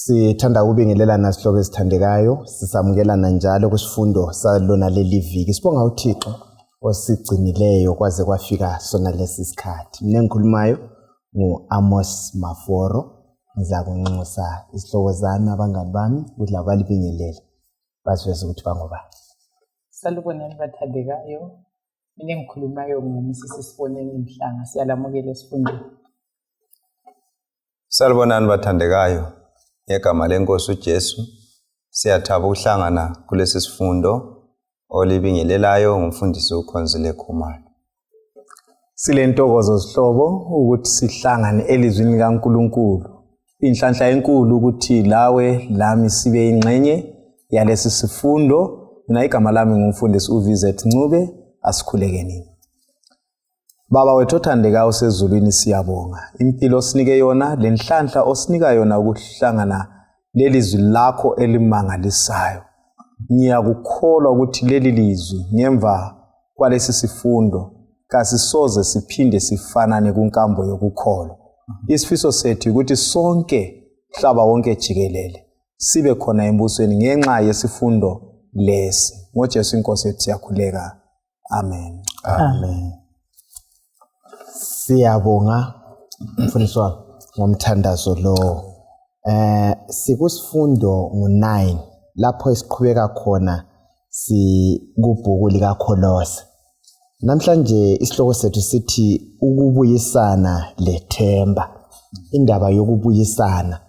Sithanda ukubingelelana sihloko esithandekayo, sisamukelana njalo kusifundo salona leli viki. Sibonga uThixo osigcinileyo kwaze kwafika sona lesi sikhathi. Mina engikhulumayo ngu-Amos Maforo. Ngiza kunxusa isihloko zami abangani bami ukuthi labo balibingelele basiveze ukuthi bangobani. Salubonani bathandekayo. Mina engikhulumayo nguMsisi Siboneni Mhlanga. Siyalamukela esifundweni. Salubonani bathandekayo. Ngegama lenkosi uJesu siyathaba ukuhlangana kulesi sifundo olibingelelayo ngumfundisi uKhonzile Khumalo. Silentokozo sihlobo ukuthi sihlangane elizwini kaNkulunkulu. Inhlanhla enkulu ukuthi lawe lami sibe ingxenye yalesi sifundo. Mina igama lami ngumfundisi uVizet Ncube. Asikhulekeni. Baba wethu othandekayo osezulwini siyabonga. Impilo osinike yona, lenhlanhla osinika yona ukuhlangana lelizwi lakho elimangalisayo. Ngiyakukholwa ukuthi leli lizwi ngemva kwalesi sifundo kasisoze siphinde sifanane kunkambo yokukholwa. Isifiso sethu ukuthi sonke mhlaba wonke jikelele sibe khona embusweni ngenxa yesifundo lesi. NgoJesu inkosi yethu siyakhuleka. Amen. Amen. Siyabonga mfundisi wami ngomthandazo lo. Sikusifundo ngo-9 lapho esiqhubeka khona sikubhuku likaKolose. Namhlanje isihloko sethu sithi ukubuyisana lethemba. Indaba yokubuyisana.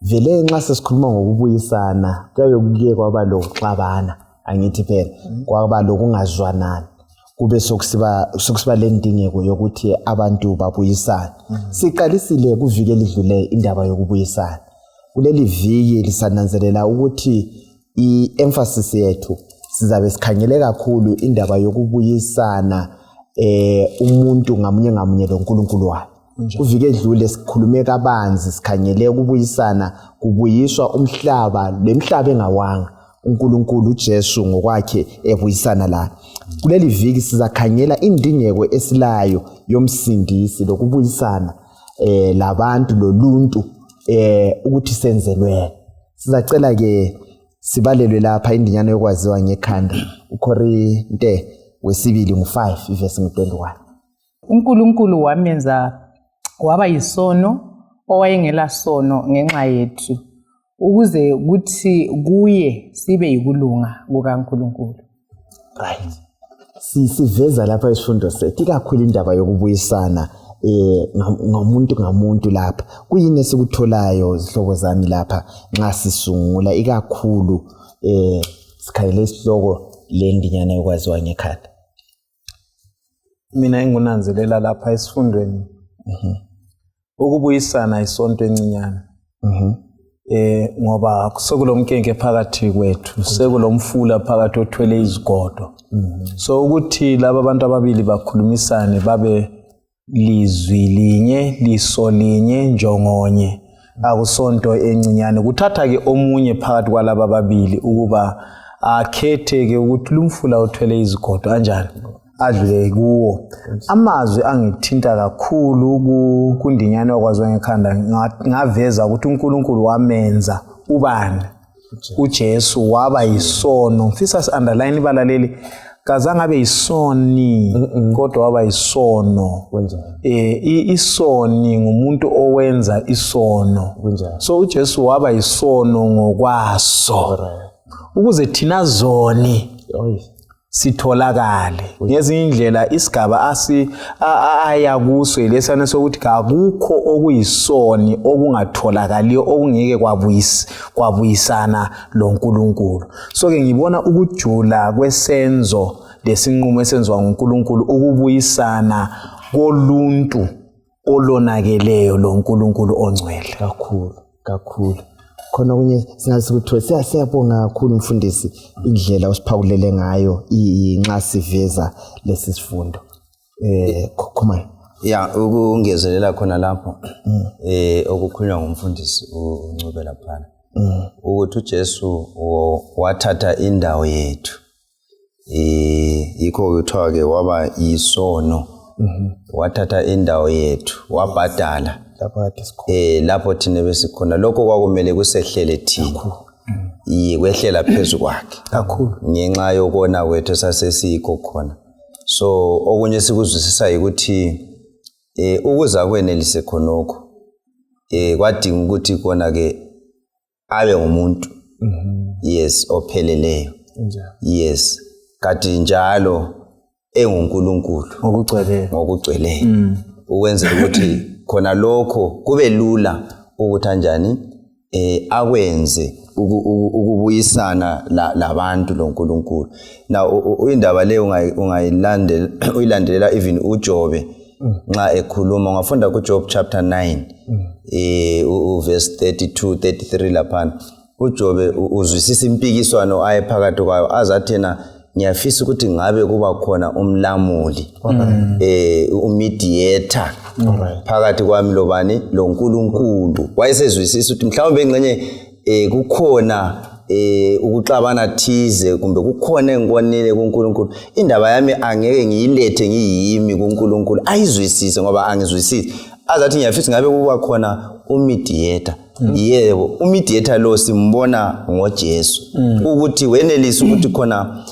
Vele nxa sesikhuluma ngokubuyisana kuyaye kwaba lokuxabana, angithi phela kwaba lokungazwanani. Kube sokusiba lendingeko yokuthi abantu babuyisane. Siqalisile kuviki elidlule indaba yokubuyisana. Kuleli viki lisananzelela ukuthi i-emphasis yethu sizabe sikhangele kakhulu indaba yokubuyisana umuntu ngamunye loNkulunkulu wakhe. Kuviki edlule sikhulume kabanzi sikhangele ukubuyisana, kubuyiswa umhlaba, lemhlaba engawanga. uNkulunkulu uJesu ngokwakhe ebuyisana la. Kuleli viki sizakhangela indingeko esilayo yomsindisi lokubuyisana labantu loluntu ukuthi senzelwe. Sizacela ke sibalelwe lapha indinyana yokwaziwa ngekhanda. uKorinte wesibili 5 verse 21. uNkulunkulu wamenza waba yisono owayengela sono ngenxa yethu ukuze kuthi kuye sibe yikulunga kukaNkulunkulu. Right. Siveza lapha isifundo sethu kakhulu indaba yokubuyisana ngamuntu lapha. Kuyini esikutholayo izihlobo zami lapha nxa sisungula ikakhulu sikhayele isihloko lendinyana yokwaziwa ngekhanda. Mina engunanzelela lapha esifundweni ukubuyisana isonto encinyane. Ngoba sekulomkenke phakathi kwethu, sekulomfula phakathi othwele izigodo. So ukuthi laba abantu ababili bakhulumisane babe lizwi linye, liso linye, njongonye, akusonto encinyane. Kuthatha ke omunye phakathi kwalaba ababili ukuba akhethe ke ukuthi lumfula othwele izigodo kanjani adlule kuwo. Amazwi angithinta kakhulu kundinyana yokwaziwa ngekhanda ngaveza ukuthi uNkulunkulu wamenza ubani? uJesu waba yisono. Mfisa si-underline balaleli, kazange abe yisoni kodwa waba yisono. Isoni ngumuntu owenza isono. So uJesu waba yisono ngokwaso ukuze thina zoni sitholakale. Ngezinye indlela isigaba ayakuso lesana sokuthi akukho okuyisoni okungatholakaliyo okungeke kwabuyisana loNkulunkulu. So ke ngibona ukujula kwesenzo lesinqumo esenziwa ngoNkulunkulu ukubuyisana koluntu olonakeleyo loNkulunkulu ongcwele. Kakhulu. Khona kunye singasikuthi siyabonga kakhulu mfundisi indlela osiphawulele ngayo nxa siveza lesi sifundo. Khoma. Ya ukungezelela khona lapho okukhulunywa ngumfundisi uNcube lapha. Ukuthi uJesu wathatha indawo yethu. Yikho kuthiwa ke waba yisono wathatha indawo yethu wabhadala lapho thina besikhona lokho kwakumele kusehlele thina kwehlela phezu kwakhe kakhulu ngenxa yokona kwethu sasesikho khona. So okunye sikuzwisisa ukuthi ukuza kwenelise khonokho kwadinga ukuthi kona ke abe ngumuntu yes opheleleyo yes kanti njalo enguNkulunkulu ngokugcweleyo ukwenza ukuthi khona lokho kube lula ukuthi kanjani akwenze ukubuyisana labantu loNkulunkulu. Now indaba le uyilandelela even uJobe nxa ekhuluma ungafunda kuJob chapter 9 verse 32 33 lapha uJobe uzwisisa impikiswano ayephakathi kwayo azathena ngiyafisa ukuthi ngabe kuba khona umlamuli umediator phakathi kwami lobani loNkulunkulu. Wayesezwisisa ukuthi mhlawumbe engcenye kukhona ukuxabana thize kumbe kukhona engibonile kuNkulunkulu indaba yami angeke ngiyilethe ngiyimi kuNkulunkulu ayizwisise ngoba angizwisisi azathi ngiyafisa ngabe kuba khona umediator. Yebo umediator lo simbona ngoJesu ukuthi wenelisa ukuthi khona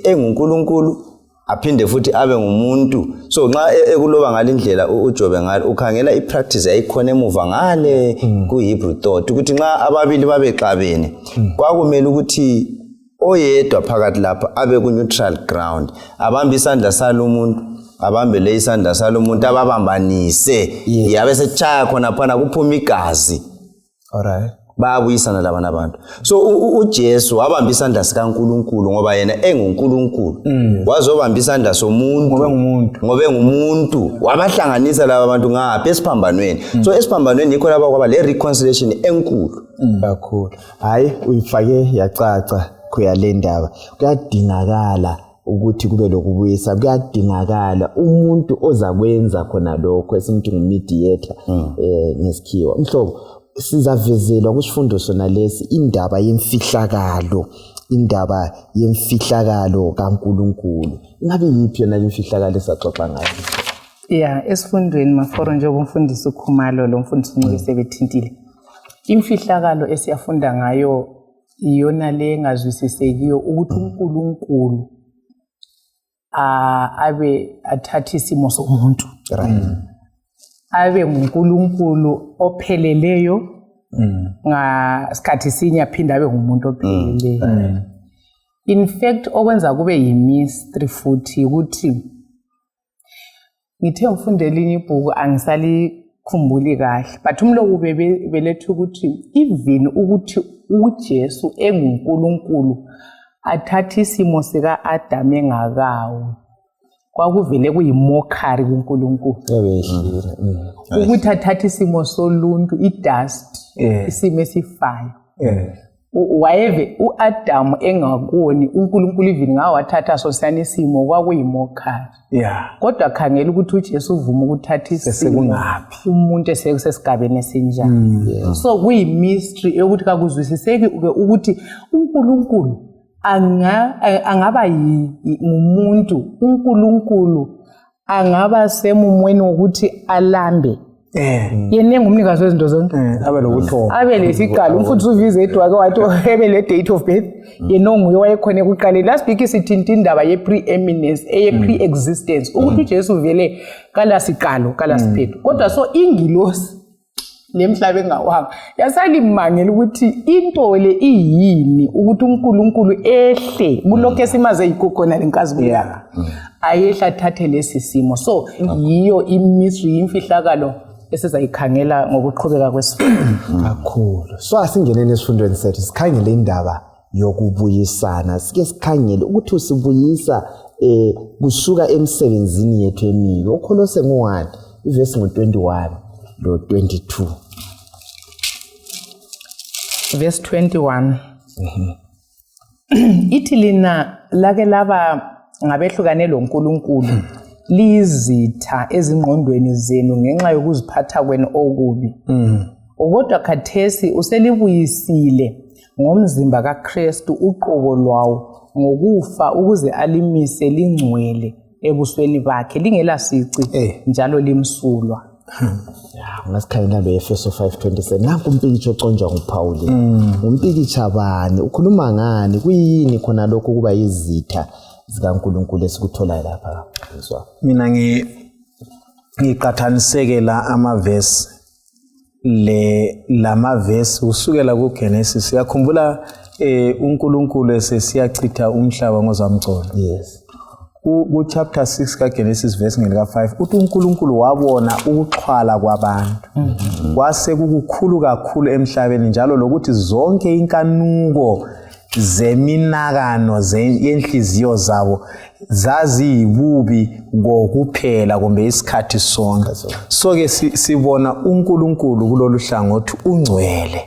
enguNkulunkulu aphinde futhi abe ngumuntu. So nxa ekuloba ngalindlela uJobe ngale ukhangela ipractice yayikhona emuva ngale kuHebrew thought ukuthi nxa ababili babexabene kwakumele ukuthi oyedwa phakathi lapha abe ku neutral ground abambe isandla salomuntu abambele isandla salomuntu ababambanise yabe setshaya khona phana kuphuma igazi bayabuyisana labana abantu. So uJesu wabamba isandla sikaNkulunkulu ngoba yena enguNkulunkulu wazobamba isandla somuntu ngoba engumuntu wabahlanganisa laba bantu ngapha esiphambanweni. So esiphambanweni yikho lapha kwaba le reconciliation enkulu kakhulu. Hayi uyifake yacaca kuyale ndaba kuyadingakala ukuthi kube lokubuyisa kuyadingakala umuntu ozakwenza khona lokho esimthi ngumediator ngesikhiwa. Mhlobo sizavezelwa kusifundo sona lesi indaba yemfihlakalo kaNkulunkulu. Ngabe yiphi yona imfihlakalo esaxoxa ngayo? Esifundweni maforo njengoba umfundisi uKhumalo lo mfundisi uNcike sebethintile. Imfihlakalo esiyafunda ngayo iyona le engazwisisekiyo ukuthi uNkulunkulu abe athatha isimo somuntu. Abe nguNkulunkulu opheleleyo ngasikhathi sinye aphinda abe ngumuntu opheleleyo. In fact okwenza kube yimystery futhi ukuthi ngithe ngifundela elinye ibhuku angisalikhumbuli kahle but umloku belethu ukuthi even ukuthi uJesu enguNkulunkulu athatha isimo sika Adam engakawo kwakuvele kuyimokari kuNkulunkulu ukuthi athatha isimo soluntu idust isimo esifayo wayeve uAdam engakoni uNkulunkulu even ngawathatha sosiyana isimo kwakuyimokari kodwa khangela ukuthi uJesu uvuma ukuthatha isimo umuntu esesigabeni esinjani. So kuyimystery yokuthi kakuzwisiseki ukuthi uNkulunkulu angaba ngumuntu uNkulunkulu angaba semumweni ukuthi alambe yena engumnikazi wezinto zonke abe lokuthoba abe lesiqalo umfundisi uvize edwake wathi ebe le date of birth yena onguye wayekhona ekuqaleni. Last week sithinta indaba ye-preeminence pre-existence ukuthi uJesu uvele kala siqalo kala siphetho kodwa so ingilosi lemhlaba engawanga yasalimangela ukuthi into le iyini ukuthi uNkulunkulu ehle kulokho esimaze ikokona lenkazimulo yakhe ayehla athathe lesi simo. So yiyo imystery imfihlakalo esizayikhangela ngokuqhubeka kwesifundo kakhulu. So asingenele esifundweni sethu sikhangele indaba yokubuyisana. Sike sikhangele ukuthi usibuyisa kusuka emsebenzini yethu emibi. uKolose 1 ivesi 21 lo 22 verse 21 ithi lina lake laba ngabehlukane loNkulunkulu lizitha ezingqondweni zenu ngenxa yokuziphatha kwenu okubi kodwa khathesi uselibuyisile ngomzimba kaKristu uqobo lwawo ngokufa ukuze alimise lingcwele ebusweni bakhe lingela sici njalo limsulwa. Ngasikhangela lo Efeso 5:27 nanku umpikitsho oconjwa nguPaul. Umpikitsha bani ukhuluma ngani kuyini khona lokho kuba izitha zikaNkulunkulu esikuthola lapha ngizwa. Mina ngiqathaniseke amavesi lamavesi usukela kuGenesis yakhumbula uNkulunkulu esesiyachitha umhlaba ngozamcolo. Yes. Ku chapter 6 kaGenesis verse ngelika 5 uthi uNkulunkulu wabona ukuxhwala kwabantu kwase kukukhulu kakhulu emhlabeni njalo lokuthi zonke inkanuko zeminakano yenhliziyo zabo zaziyibubi ngokuphela kumbe isikhathi sonke. So ke sibona uNkulunkulu kulolu hlangothi ungcwele.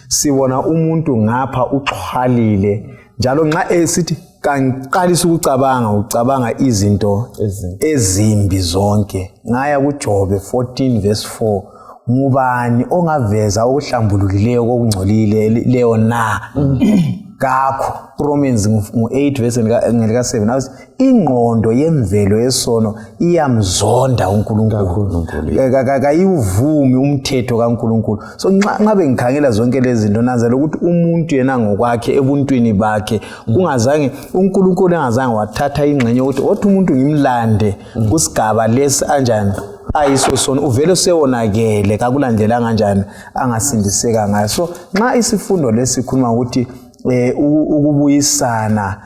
Sibona umuntu ngapha uxhwalile njalo nxa esithi kanqalisa ucabanga izinto ezimbi zonke. Ngaya kuJobe 14 verse 4 ngubani ongaveza okuhlambulukileyo kokungcolile leyo na kakho. Romans 8 verse ngelika 7 athi ingqondo yemvelo yesono iyamzonda uNkulunkulu kayiwuvumi umthetho kaNkulunkulu. So nxa bengikhangela zonke lezi zinto nanza lokuthi umuntu yena ngokwakhe ebuntwini bakhe kungazange uNkulunkulu engazange wathatha ingxenye ukuthi othi umuntu ngimlande kusigaba lesi anjani ayiso sona uvele sewonakele kakulandelanga kanjani angasindiseka ngayo. So nxa isifundo lesikhuluma ukuthi ukubuyisana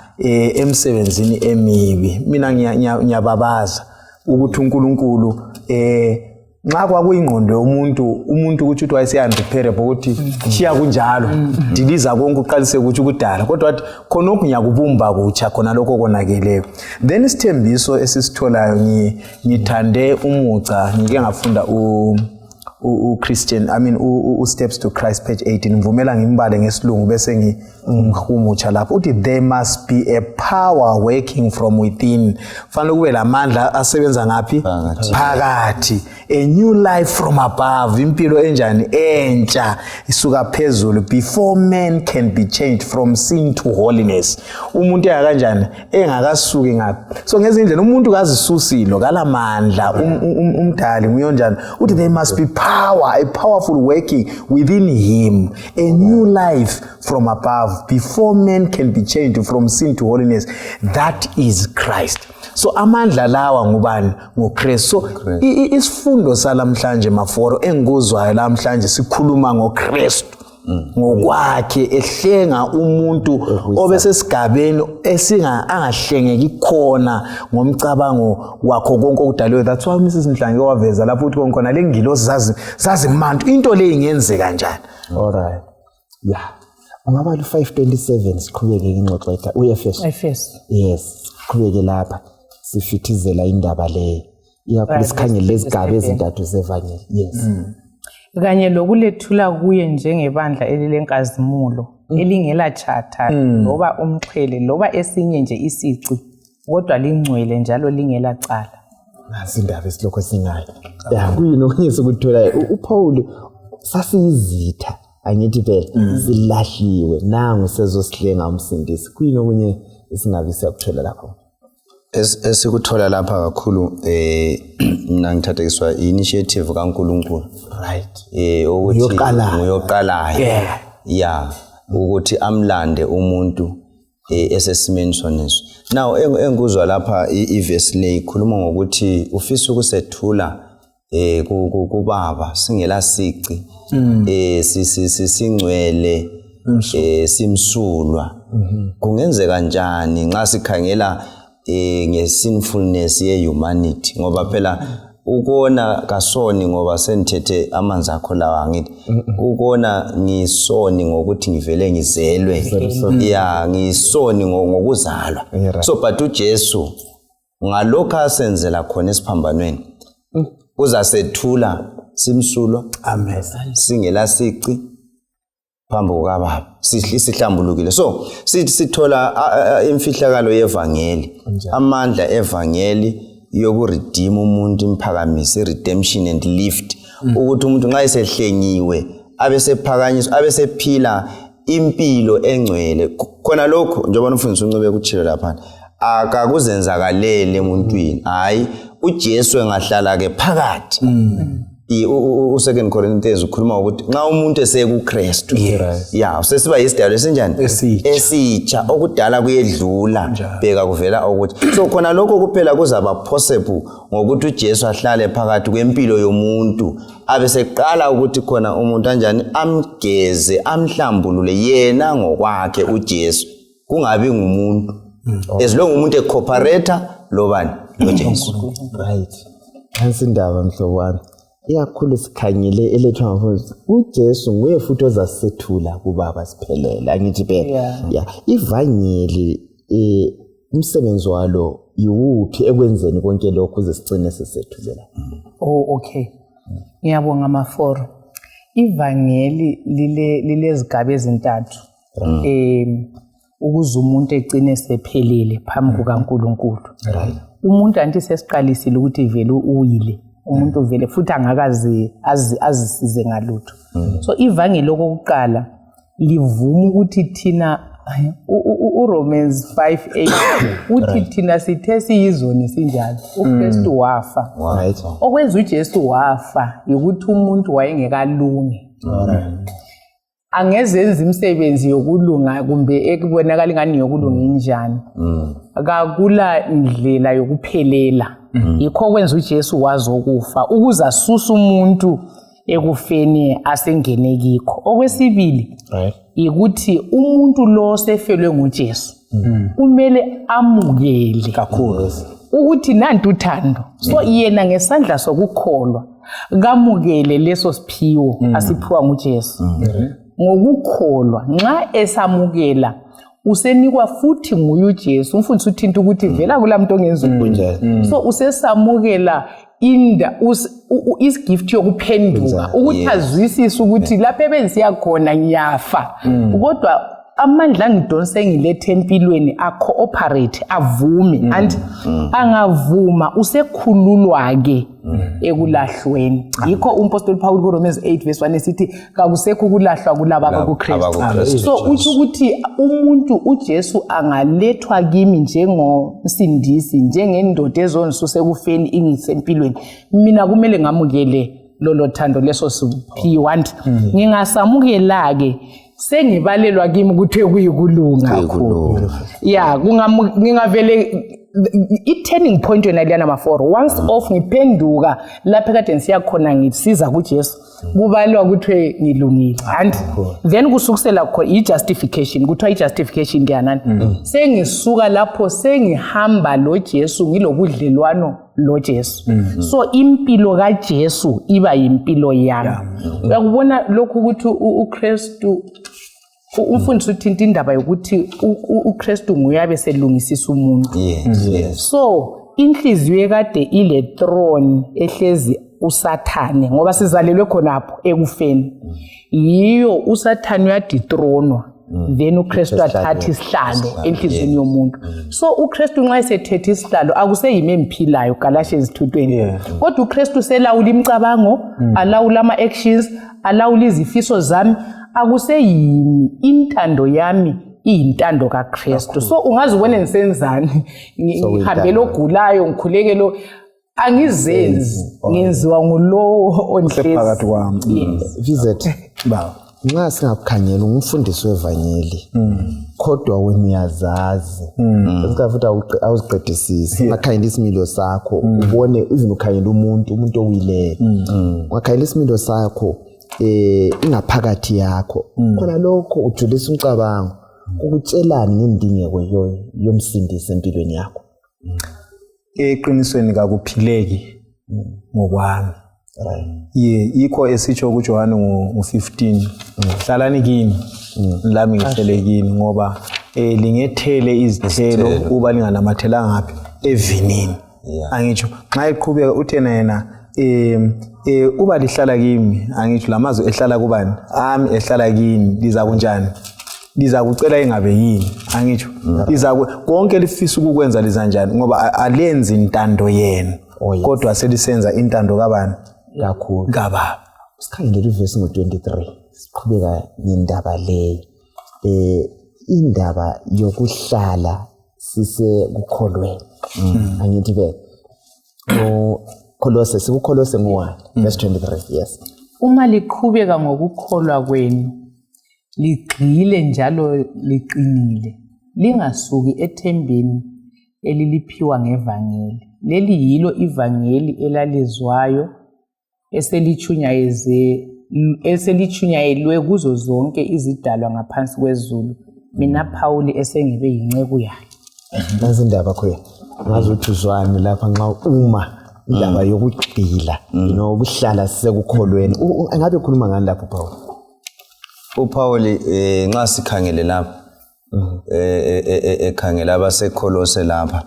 emsebenzini emibi, mina ngiyababaza ukuthi uNkulunkulu nxa kwakuyingqondo yomuntu ukuthi wayeseyandiperable ukuthi chiya kunjalo diliza konke uqalise ukuthi ukudala kodwa wathi khona okunyakubumba kutsha khona lokho konakeleyo. Then isithembiso esisitholayo ngithande umuca ngike ngafunda Christian Steps to Christ page 18 ngivumela ngimbale ngesilungu bese ngumutsha lapho uthi there must be a power working from within. Fanele kube lamandla asebenza ngapi phakathi. A new life from above, impilo enjani entsha isuka phezulu before man can be changed from sin to holiness. Umuntu kanjani engakasuki ngapi. So ngezindlela umuntu kazisusilo kalamandla umdali nguyonjani uthi there must be power, a powerful working within him, a new life from above before man can be changed from sin to holiness. That is Christ. So amandla lawa ngubani? NgoChrist. So isifundo salamhlanje maforo engikuzwayo lamhlanje sikhuluma ngoChrist ngokwakhe ehlenga umuntu obesesigabeni angahlengeki khona ngomcabango wakho konke okudaliwe. That's why Mrs Mhlange waveza lapho uthi khona lengilosi zazi mantu into le ingenzeka kanjani. All right. Yeah. Ungaba lu 5:27 siqhubeke ingxoxo uEfeso. Yes, siqhubeke lapha sifithizela indaba le. Iyakhulu sikhangele lezigaba ezintathu zevangeli. Yes. Kanye lokulethula kuye njengebandla elilenkazimulo elingela chatha loba umxhele loba esinye nje isici kodwa lingcwele njalo lingela cala. Nasi indaba esilokho singayo. Kuyini okungise ukuthola uPaul sasiyizitha angithi phela zilahliwe nangu sezosihlenga umsindisi. Kuyini okunye esingabe siyakuthola lapho? Esikuthola lapha kakhulu mina ngithathekiswa initiative kaNkulunkulu. Right. Ukuthi uyoqalayo. Yeah. Ukuthi amlande umuntu esesimeni soneso. Now engikuzwa lapha iverse le ikhuluma ngokuthi ufisa ukusethula kubaba singela sici singcwele simsulwa. Kungenzeka kanjani nxa sikhangela ngesinfulness ye-humanity ngoba phela ukona kasoni ngoba senthethe amanzi akho lawa ngithi ukona ngisoni ngokuthi ngivele ngizelwe ngisoni ngokuzalwa. So but uJesu ngalokho asenzela khona esiphambanweni uzasethula simsulwa. Amen. Singela sici phambi kukaBaba sihlambulukile. So sithola imfihlakalo yevangeli amandla evangeli yokuredeem umuntu imphakamisi redemption and lift ukuthi umuntu nxa esehlengiwe abesephakanyiswa abesephila impilo engcwele khona lokho njengoba umfundisi uNcube kuchilo lapha akakuzenzakalele emuntwini hayi uJesu engahlala ke phakathi u2 Corinthians ukhuluma ukuthi nxa umuntu esekuKristu usesiba yisidalwa esinjani esitsha okudala kuyedlula bheka kuvela ukuthi so khona lokho kuphela kuzaba possible ngokuthi uJesu ahlale phakathi kwempilo yomuntu abeseqala ukuthi khona umuntu kanjani amgeze amhlambulule yena ngokwakhe uJesu kungabi ngumuntu as long umuntu ecooperator lobani noJesu right kansi indaba mhlobo wami iyakhulu sikhangele elethwa ngafundisi uJesu nguye futhi ozasethula kubaba siphelele angithi phela ivangeli umsebenzi walo yiwuphi ekwenzeni konke lokho uze sigcine sesethulela okay ngiyabonga maforo ivangeli lilezigaba ezintathu ukuze umuntu egcine sephelele phambi kukaNkulunkulu umuntu anti sesiqalisile ukuthi vele uyile umuntu vele futhi angakazi azisize ngalutho so ivangeli lokuqala livuma ukuthi thina uRomans 5:8 uthi thina sithe siyizoni sinjalo uKristu wafa okwenza uJesu wafa ukuthi umuntu wayengekalungi angezenza imisebenzi yokulunga kumbe ekubonakala ingani yokulunga injani akakula indlela yokuphelela yikho kwenza uJesu wazokufa ukuze asuse umuntu ekufeni asengene kikho okwesibili ukuthi umuntu lo sefelwe nguJesu kumele amukele kakhulu ukuthi nanti uthando so yena ngesandla sokukholwa kamukele leso siphiwo asiphiwa nguJesu ngokukholwa nxa esamukela usenikwa futhi nguye uJesu umfundisi uthinta ukuthi vela kulamuntu ongenza ubunjalo so usesamukela is gift yokuphenduka ukuthi azwisise ukuthi lapha ebenziya khona ngiyafa kodwa amandla ngidonse ngilethe empilweni acooperate avume and angavuma usekhululwa ke ekulahlweni yikho umpostoli Paul kuRomans 8:1 esithi kakusekho ukulahlwa kulaba kuKristu so uthi ukuthi umuntu uJesu angalethwa kimi njengomsindisi njengendoda ezonisusa ekufeni ingisempilweni mina kumele ngamukele lolo thando leso siphiwo ngingasamukela ke sengibalelwa kimi ukuthi ekuyikulunga kakhulu ngingavele i-turning point yona liyana maforo once off ngiphenduka lapha kade nisiya khona ngisiza kuJesu kubalwa ukuthi ngilungile and then kusukusela khona i-justification kuthiwa i-justification ngiyanani sengisuka lapho sengihamba loJesu ngilobudlelwano loJesu so impilo kaJesu iba yimpilo yami uyakubona lokhu ukuthi uKristu umfundisi uthinta indaba yokuthi uKristu nguyabe selungisisa umuntu so inhliziyo ekade ile throne ehlezi uSathane ngoba sizalelwe khonapho ekufeni yiyo uSathane uyadithronwa then uKristu athatha isihlalo enhlizweni yomuntu so uKristu nxa esethethe isihlalo akuseyimi emphilayo Galatians 2:20 kodwa uKristu selawula imicabango alawula ama actions alawula izifiso zami akuseyimi intando yami iyintando kaKristu so ungazi ubone nisenzani ngihambela ogulayo ngikhulekelo angizenzi ngenziwa ngulowo onhlezi phakathi kwami visit nxa singakukhangela umfundisi wevangeli kodwa wena uyazazi futhi awuziqedisisi ungakhangela isimilo sakho ubone even ukhangela umuntu owileyo ungakhangela isimilo sakho ingaphakathi yakho khona lokho ujulisa umcabango ukutshelana ngendingeko yomsindisi empilweni yakho eqinisweni kakuphileki ngokwami yikho esitsho kuJohane ngo15 hlalani kini lami ngihlele kini ngoba lingethele izithelo uba linganamathela ngaphi evinini angitsho nxa iqhubeka uthena yena uba lihlala kimi angitsho lamazwi ehlala kubani ami ehlala kini liza kunjani liza kucela ingabe yini angitsho liza konke lifisa ukukwenza lizanjani ngoba alenzi intando yena kodwa selisenza intando kabani kakhulu kababa sikhangele ivesi ngo23 siqhubeka ngendaba leyo indaba yokuhlala sise kukholweni angithi ke Kolose sikuKolose ngo-1 verse 23 yes uma liqhubeka ngokukholwa kwenu ligxile njalo liqinile lingasuki ethembeni eliliphiwa ngevangeli leli yilo ivangeli elalizwayo eselichunyayelwe kuzo zonke izidalwa ngaphansi kwezulu mina Phawuli esengibe yinceku yayo nazi indaba khona ngazi ukuthi uzwani lapha nxa uma indaba yokugxila ukuhlala sisekukholweni ngabe khuluma ngani lapho Phawuli uPhawuli nxa sikhangele lapha ekhangela abaseKolose lapha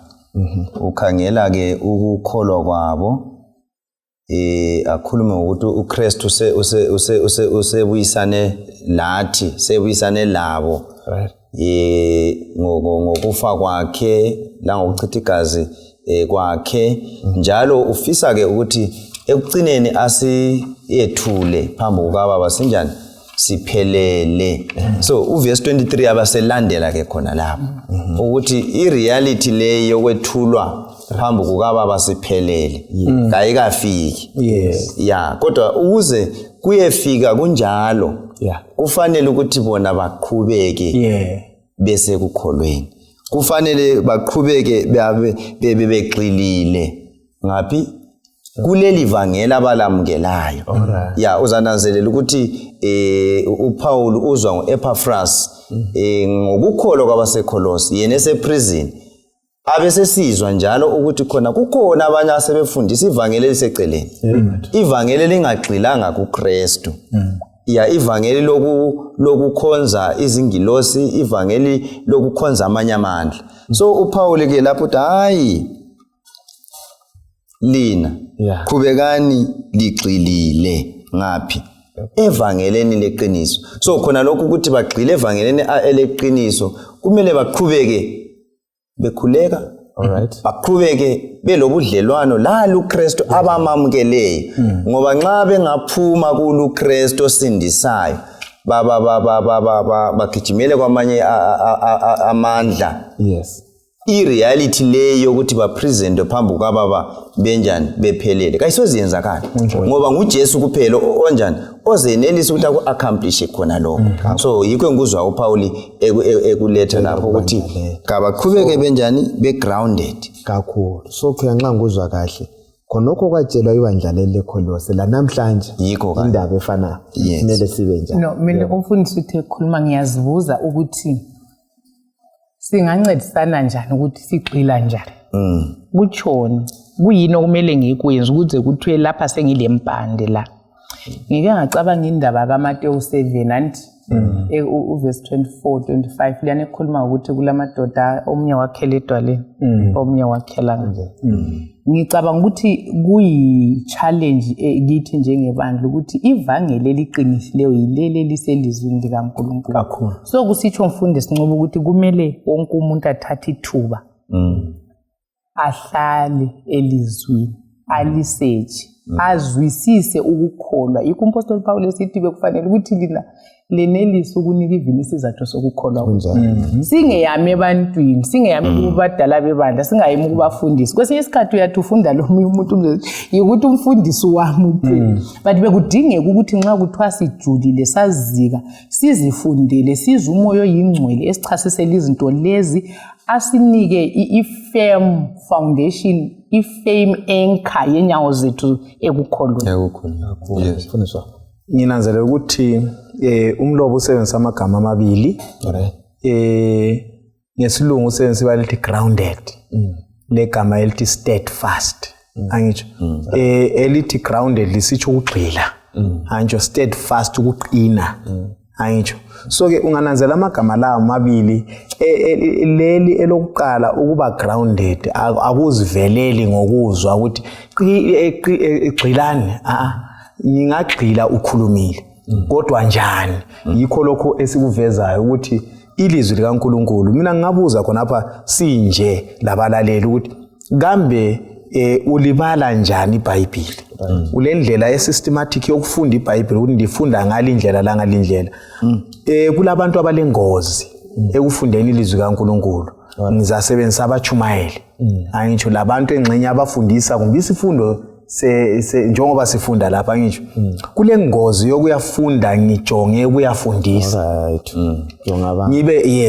ukhangela ke ukukholwa kwabo akhulume ukuthi uKristu usebuyisane lathi sebuyisane labo ngokufa kwakhe la ngokuchitha igazi kwakhe njalo ufisa ke ukuthi ekugcineni asiyethule phambi kukaBaba sinjani siphelele so uverse 23 abaselandela ke khona lapho ukuthi ireality le yokwethulwa phambi kukaBaba siphelele kayikafiki yeah kodwa ukuze kuyefika kunjalo kufanele ukuthi bona baqhubeke bese kukholweni kufanele baqhubeke begxilile ngaphi kuleli vangela abalamukelayo ya uzananzelela ukuthi uPaul uzwa ngoEpaphras ngokukholwa kwabaseKolose yena eseprison abesesizwa njalo ukuthi khona kukhona abanye asebefundisa ivangeli eliseceleni ivangeli lingagxilanga kuKristu ya ivangeli lokukhonza izingilosi ivangeli lokukhonza amanye amandla so uPaul ke lapho uthi hayi lina qhubekani ligxilile ngaphi evangeleni leqiniso so khona lokhu ukuthi bagxile evangeleni eleqiniso kumele baqhubeke bekhuleka baqhubeke belobudlelwano la uKristu abamamukeleyo ngoba nxa bengaphuma kuLuKristu osindisayo bagijimele kwamanye amandla ireality leyo ukuthi bapresent phambi kukaBaba benjani bephelele kayisoziyenzakala ngoba nguJesu kuphela onjani ozenelisa ukuthi aku-accomplish khona lokho so yikho ngikuzwa uPaul ekuletha lapho ukuthi kabaqhubeke benjani be-grounded kakhulu so kuyanxa ngikuzwa kahle khonokho kwatshelwa ibandla leKolose la namhlanje indaba efana kumele sibe njani no mina umfundisi uthe khuluma ngiyazibuza ukuthi singancedisana njani ukuthi sigxila njani kutshoni kuyini okumele ngikwenze ukuze kuthiwe lapha sengile mpande la ngike ngacabanga indaba kaMateyu 7 anti uverse 24-25 liyane ekhuluma ukuthi kulamadoda omunye wakhela edwaleni omunye wakhela nje ngicabanga ukuthi kuyi challenge kithi njengebandla ukuthi ivangeli eliqinisileyo yileli liselizwini likaNkulunkulu kakhulu so kusitsho umfundisi Ncubo ukuthi kumele wonke umuntu athathe ithuba ahlale elizwini alisearch azwisise ukukholwa ikumphostoli Paul esithi bekufanele ukuthi lina lenelisa ukunika ivini isizathu sokukholwa kunjani singeyami ebantwini singeyami kubadala bebandla singayimi kubafundisi kwesinye isikhathi uyathi ufunda lo umuntu ukuthi umfundisi wami but bekudingeka ukuthi nxa kuthiwa sijulile sazika sizifundele size umoya oyingcwele esichasisela izinto lezi asinike i-firm foundation i-firm anchor yenyawo zethu ekukholweni yes nginanzelela ukuthi umlobo usebenzisa amagama amabili ngesilungu usebenzisa ibala elithi grounded legama elithi steadfast angitsho elithi grounded lisitsho ukugxila angitsho steadfast ukuqina angitsho so ke ungananzela amagama lawo amabili leli elokuqala ukuba grounded akuziveleli ngokuzwa ukuthi igxilani ngingagxila ukhulumile kodwa njani yikho lokho esikuvezayo ukuthi ilizwi likaNkuluNkulu mina ngingabuza khona lapha sinje labalaleli ukuthi kambe ulibala njani iBhayibheli ulendlela esystematic yokufunda iBhayibheli ukuthi ndifunda ngalindlela la ngalindlela kulabantu abalengozi ekufundeni ilizwi kaNkuluNkulu ngizasebenzisa abachumayeli angitsho labantu engxenye abafundisa kumbe isifundo njengoba sifunda lapha ngitsho kule ngozi yokuyafunda ngijonge ukuyafundisa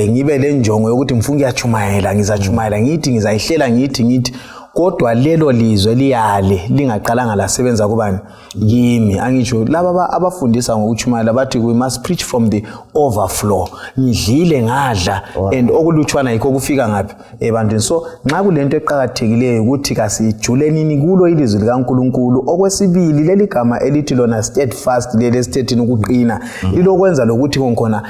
ngibe le njongo yokuthi ngifuna ukuyachumayela ngizachumayela ngithi ngizayihlela ngithi kodwa lelo lizwe liyale lingaqalanga lasebenza kubani yimi angitsho laba abafundisa ngokuchumayela bathi we must preach from the overflow ngidlile ngadla and okulutshwana yikho kufika ngaphi ebantwini so nxa kulento eqhakathekileyo ukuthi kasijuleni kulo ilizwi likaNkuluNkulu okwesibili leli gama elithi lona steadfast leli esithethini ukuqina lilokwenza lokuthi konkhona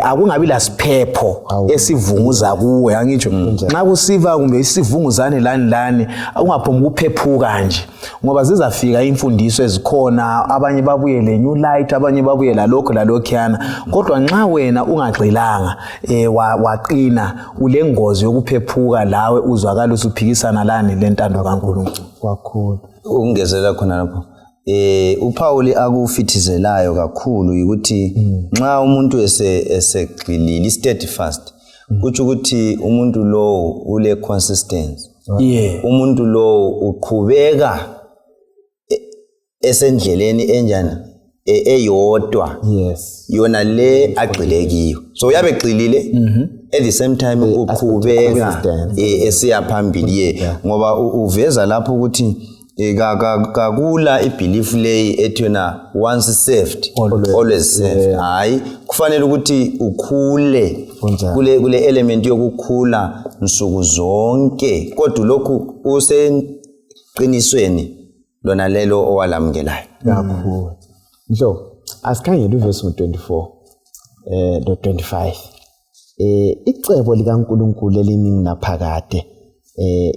akungabi la siphepho esivunguza kuwe angitsho nxa kusiva kumbe isivunguzane lani ungaphomba ukuphephuka nje ngoba zizafika imfundiso ezikhona abanye babuye le new light abanye babuye la lokhuyana kodwa nxa wena ungagxilanga waqina ule ngozi yokuphephuka lawe uzwakala usuphikisana lani lentando kaNkuluNkulu kakhulu ukungezela khona lapho uPaul akufithizelayo kakhulu ukuthi nxa umuntu esegxilile steadfast kuthi ukuthi umuntu lo ule consistency umuntu lo uqhubeka esendleleni enjani eyodwa yona le agxilekiyo so uyabegxilile at the same time uqhubeka esiya phambili ngoba uveza lapho ukuthi kakula ibelief leyi ethona once saved always saved hayi kufanele ukuthi ukhule kule element yokukhula nsuku zonke kodwa lokhu useqinisweni lona lelo owalamukelayo kakhulu mhlo asikhangele uverse 24 no 25 icebo likaNkuluNkulu eliningi naphakade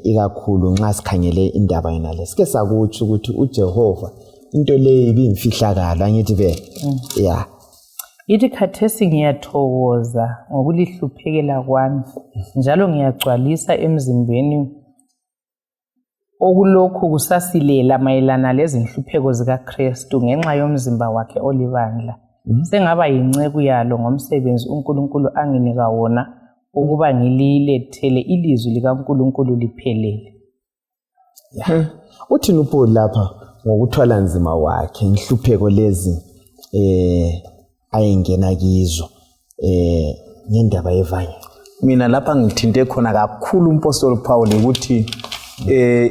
ikakhulu nxa sikhangele indaba yona lesike sakuthi ukuthi uJehova into leyi ibimfihlakala angithi ithi khathesi ngiyathokoza ngokulihluphekela kwami njalo ngiyagcwalisa emzimbeni okulokhu kusasilela mayelana lezinhlupheko zikaKristu ngenxa yomzimba wakhe olibandla sengaba yinceku yalo ngomsebenzi uNkulunkulu anginika wona ukuba ngililethele ilizwi likaNkuluNkulu liphelele uthini uPaul lapha ngokuthwala nzima wakhe inhlupheko lezi ayengena kizo ngendaba yevangeli mina lapha ngithinte khona kakhulu umpostoli Paul ukuthi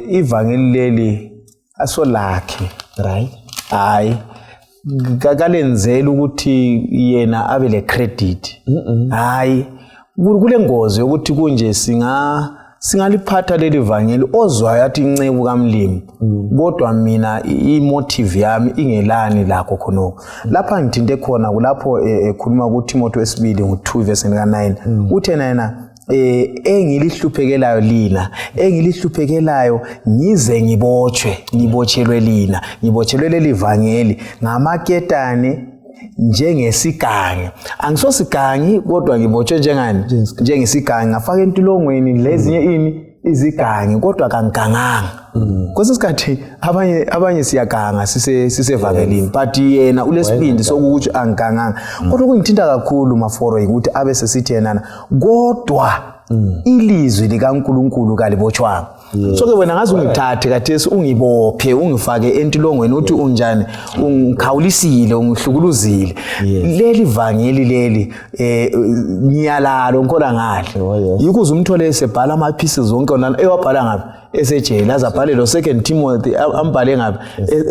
ivangeli leli asolakhe right hayi kakalenzela ukuthi yena abe le credit hayi kule ngozi ukuthi kunje singaliphatha leli vangeli ozwayo athi inceku kaMlimi kodwa mina imotive yami ingelani lakho khonoko lapha ngithinte khona kulapho ekhuluma kuTimothy wesibili ngo2 verse 9 uthena yena engilihluphekelayo lina engilihluphekelayo ngize ngibotshelwe lina ngibotshelwe leli vangeli ngamaketane njengesigangi angisosigangi kodwa ngibotshwe njengesigangi ngafaka entulongweni lezinye izigangi kodwa kangiganganga kwesikhathi abanye siyaganga sisevangelini but yena ulesibindi sokuthi angiganganga kodwa kungithinta kakhulu maforo ukuthi abe sesithi yena kodwa ilizwi likaNkuluNkulu kalibotshwanga so ke wena ngaze ungithathe kathesi ungibophe ungifake entulongweni uthi unjani ungikhawulisile ungihlukuluzile leli vangeli leli ngiyalalo ngikhola ngahle yikuze umthole esebhala ama pieces zonke ona ewabhala ngapi esejele azabhale lo 2 Timothy ambhale ngapi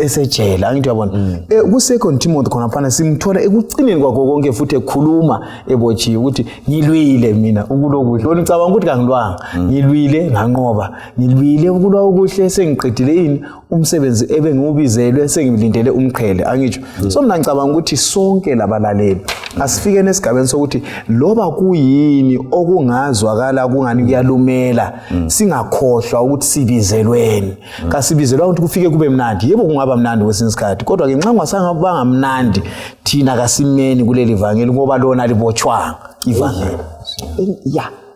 esejele angithi uyabona ku 2 Timothy khona phana simthola ekucineni kwakho konke futhi ekhuluma ebotshiwe ukuthi ngilwile mina ukulokuhle wona ucabanga ukuthi kangilwanga ngilwile nganqoba ngilwile ukulwa okuhle sengiqedile umsebenzi ebengiubizelwe sengilindele umqhele angitsho so mina ngicabanga ukuthi sonke labalaleli asifike nesigabeni sokuthi loba kuyini okungazwakala kungani kuyalumela singakhohlwa ukuthi sibizelweni kasibizelwa ukuthi kufike kube mnandi yebo kungaba mnandi kwesinye isikhathi kodwa ke nxa ungasangabanga mnandi thina kasimeni kuleli vangeli ngoba lona libotshwanga ivangeli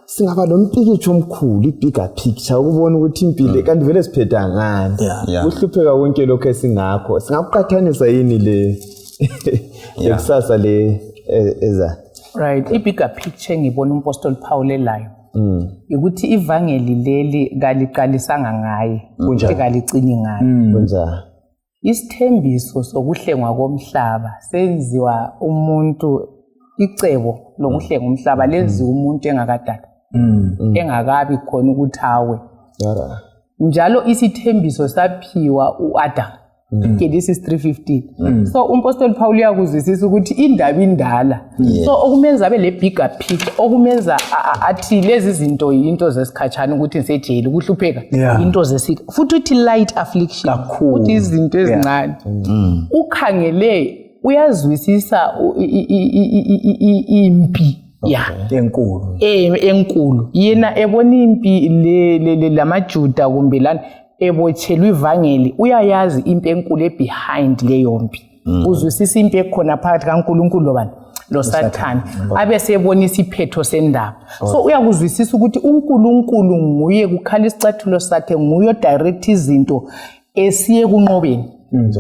singaba lompikitsho omkhulu ibigger picture ukubona ukuthi impilo kanti vele siphetha ngani uhlupheka konke lokho esingakho singakuqhathanisa yini le eksasa le eza Right, i-bigger picture ngibona uMpostoli Paul elayo ukuthi ivangeli leli kaliqalisanga ngaye ukuthi kalicini ngaye. Kunjani? Isithembiso sokuhlengwa komhlaba senziwa umuntu icebo lokuhlenga umhlaba lenziwa umuntu engakadala engakabi khona ukuthi awe. Njalo isithembiso saphiwa uAdam. Genesis 3:15. So uMpostoli Paul uyakuzwisisa ukuthi indaba indala. So okumenza abe le bigger picture, okumenza athi lezi zinto into zesikhatshana ukuthi ngisejele ukuhlupheka into zesika. Futhi uthi light affliction. Futhi izinto ezincane. Ukhangele uyazwisisa impi enkulu enkulu yena ebona impi lamaJuda kumbe lana ebotshelwe ivangeli uyayazi impi enkulu behind leyo mpi uzwisisa impi ekhona phakathi kaNkulunkulu lobani lo Satan abe sebonisa iphetho sendaba so uyakuzwisisa ukuthi uNkulunkulu nguye kukhala isicathulo sakhe nguye direct izinto esiye kunqobeni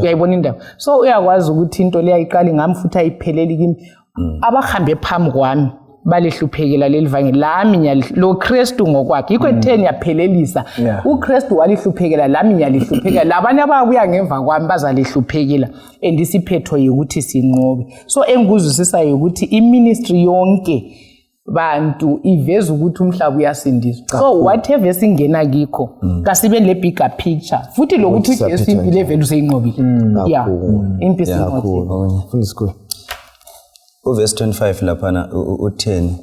uyayibona indaba so uyakwazi ukuthi into leyayiqala ngamfuthi ayipheleli kimi abahambe phambi kwami balihluphekela lelivangeli lami lo Kristu ngokwakhe ikho etheni yaphelelisa uKristu walihluphekela lami nyalihluphekela labanye ababuya ngemva kwami bazalihluphekela andisiphetho ukuthi sinqobe so engikuzwisisa ukuthi iministry yonke bantu iveza ukuthi umhlaba uyasindiswa so whatever esingena kikho kasibe le bigger picture futhi lokuthi uJesu impilo evela useyinqobile impilo kakhulu fundisa kuwe uverse 25 laphana utheni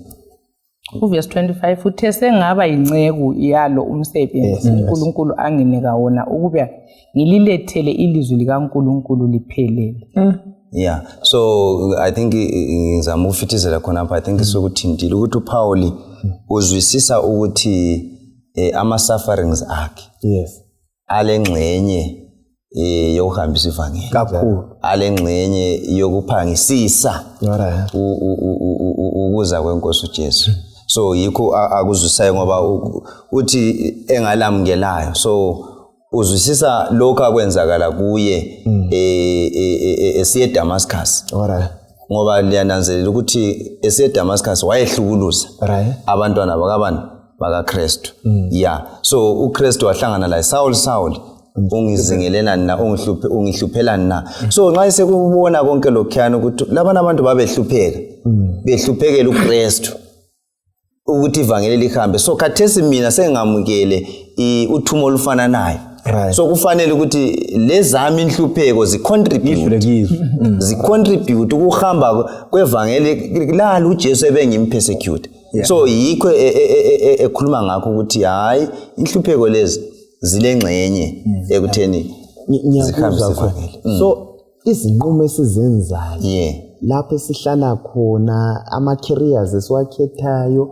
uverse 25 uthe sengaba inceku yalo umsebenzi uNkulunkulu anginika wona ukuba ngililethele ilizwi likaNkulunkulu liphelele so I think ngizama ukufitizela khona apha I think sokuthintile ukuthi uPaul uzwisisa ukuthi ama sufferings akhe alengxenye yokuhambisa ivangeli kakhulu alengxenye yokuphangisisa ukuza kwenkosi uJesu so yikho akuzwisayo ngoba uthi engalamukelayo so uzwisisa lokho akwenzakala kuye esiye Damascus ngoba liyananzelela ukuthi esiye Damascus wayehlukuluza abantwana bakaKristu so uKristu wahlangana la Saul ungizingelela na ungihluphela na so nxa sekubona konke lokhuyana ukuthi labana abantu babehlupheka behluphekela uKristu ukuthi ivangeli lihambe so khathesi mina sengamukele uthumo olufana naye so kufanele ukuthi lezami inhlupheko zicontribute ukuhamba kwevangeli lala uJesu ebengimpersecute so yikho ekhuluma ngakho ukuthi hayi inhlupheko lezi zilengxenye ekutheni zihambisa ivangeli so izinqumo esizenzayo lapho esihlala khona ama careers esiwakhethayo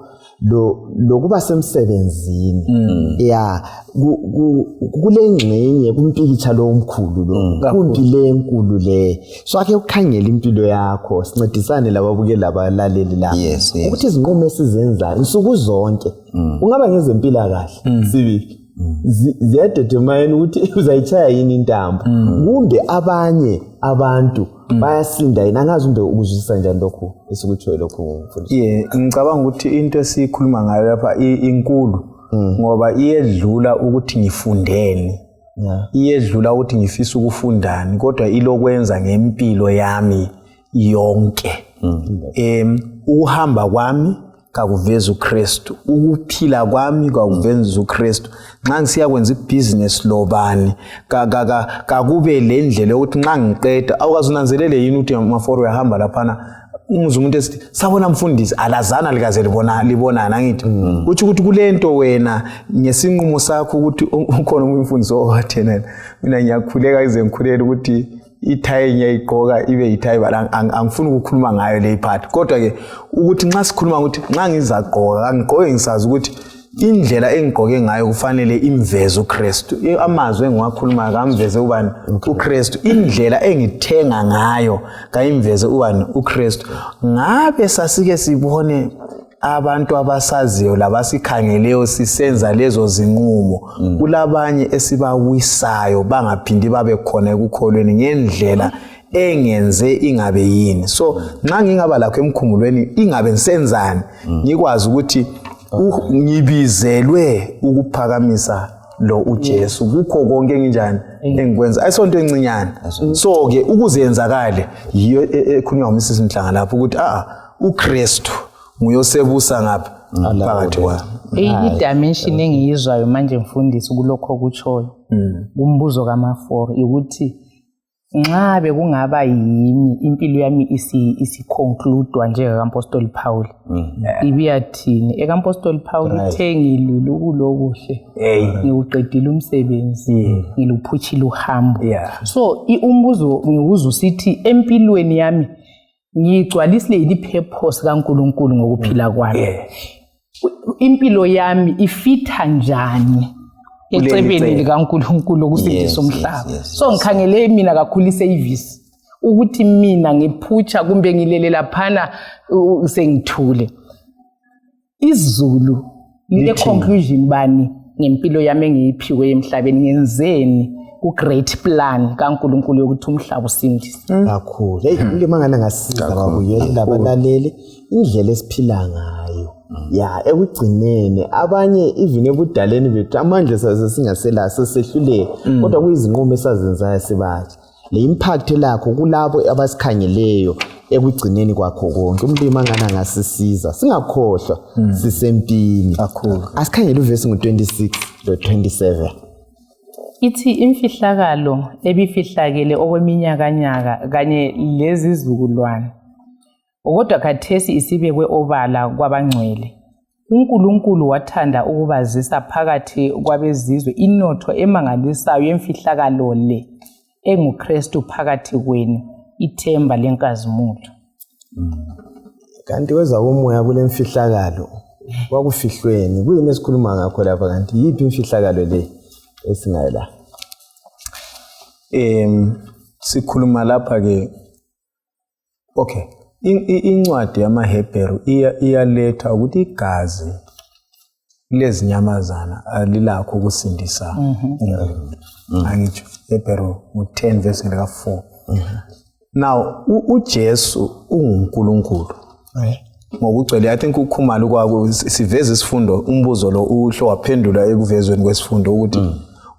lokuba semsebenzini kulengxenye kumpikitsha lo omkhulu lo kumpile enkulu le so ake ukhangela impilo yakho sincedisane lababukeli abalaleli la ukuthi izinqumo esizenzayo insuku zonke ungaba ngezempila kahle sibili ziyadetermine ukuthi uzayitshaya yini intambo kumbe abanye abantu bayasinda yini angazi umbe ukuzwisisa njani lokho esikutshoyo lokho mfundisi ngicabanga ukuthi into esikhuluma ngayo lapha inkulu ngoba iyedlula ukuthi ngifundeni iyedlula ukuthi ngifisa ukufundani kodwa ilokwenza ngempilo yami yonke ukuhamba kwami kakuveza uKristu ukuphila kwami kakuveza uKristu nxa ngisiya kwenza ibusiness lobani kakube lendlela ukuthi nxa ngiqeda awukazunanzelele yini ukuthi amaforo uyahamba laphana umuzwe umuntu esithi sabona mfundisi alazana likaze libonana ngithi uthi ukuthi kulento wena ngesinqumo sakho ukuthi ukhona umfundisi owathena mina ngiyakhuleka ize ngikhulela ukuthi ithayi ngiyayigqoka ibe ithayi bala angifuni ukukhuluma ngayo le part kodwa ke ukuthi nxa sikhuluma ukuthi nxa ngizagqoka angigqoke ngisazi ukuthi indlela engigqoke ngayo kufanele imveze uKristu amazwi engiwakhuluma kamveze ubani uKristu indlela engithenga ngayo kayimveze ubani uKristu ngabe sasike sibone abantu abasaziyo labasikhangeleyo sisenza lezo zinqumo kulabanye esibawisayo bangaphindi babe khona ekukholweni ngendlela engenze ingabe yini. So nxa ngingaba lakho emkhumulweni ingabe nisenzani ngikwazi ukuthi ngibizelwe ukuphakamisa lo uJesu kukho konke enginjani engikwenza ayisonto encinyane. So ke ukuzenzakale yiyo ekhulunywa uMrs Mhlanga lapho ukuthi uKristu nguyosebusa ngapha phakathi kwami. I-dimension engiyizwayo manje mfundisi kulokho okutshoyo kumbuzo kaMaforo ukuthi nxa bekungaba yimi impilo yami isi-concludewa njengakampostoli Paul ibiyathini ekampostoli Paul ithe ngilulu kulokuhle ngiwuqedile umsebenzi ngiluphuthile uhambo. So umbuzo ngiwuza usithi empilweni yami ngigcwalisile i-purpose kaNkulunkulu ngokuphila kwami. Impilo yami ifitha njani ecebeni likaNkulunkulu lokusindisa umhlaba. So ngikhangele mina kakhulu isevisi ukuthi mina ngiphutsha kumbe ngilele laphana sengithule. Izulu le conclusion bani ngempilo yami engiyiphiwe emhlabeni ngenzeni ku great plan kaNkulunkulu yokuthi umhlaba usindiswe. Kakhulu. Hey ulemangana ngasiza babuyela labalaleli indlela esiphila ngayo. Ya ekugcinene abanye even ebudaleni bethu amandla sasingaselaso sehluleke kodwa kuyizinqumo esazenzayo sibathi le impact lakho kulabo abasikhangeleyo ekugcineni kwakho konke umlimi angana ngasisiza singakhohlwa sisempini kakhulu. Asikhangele uvesi ngo26 lo 27 ithi imfihlakalo ebifihlakele okweminyakanyaka kanye lezi zizukulwane kodwa khathesi isibekwe obala kwabangcwele. uNkulunkulu wathanda ukubazisa phakathi kwabezizwe inotho emangalisayo yemfihlakalo le enguKristu phakathi kwenu ithemba lenkazimulo. Kanti weza umoya kule mfihlakalo kwakufihlweni kuyini esikhuluma ngakho lapha kanti yipi imfihlakalo le esingayela? Sikhuluma lapha ke okay incwadi yamaHebheru iyaletha ukuthi igazi lezinyamazana alilakho ukusindisa umuntu. Angitsho Hebrew 10 verse 4. Now uJesu unguNkulunkulu. Ngokugcwele I think uKhumalo kwako siveza isifundo umbuzo lo uhlo waphendula ekuvezweni kwesifundo ukuthi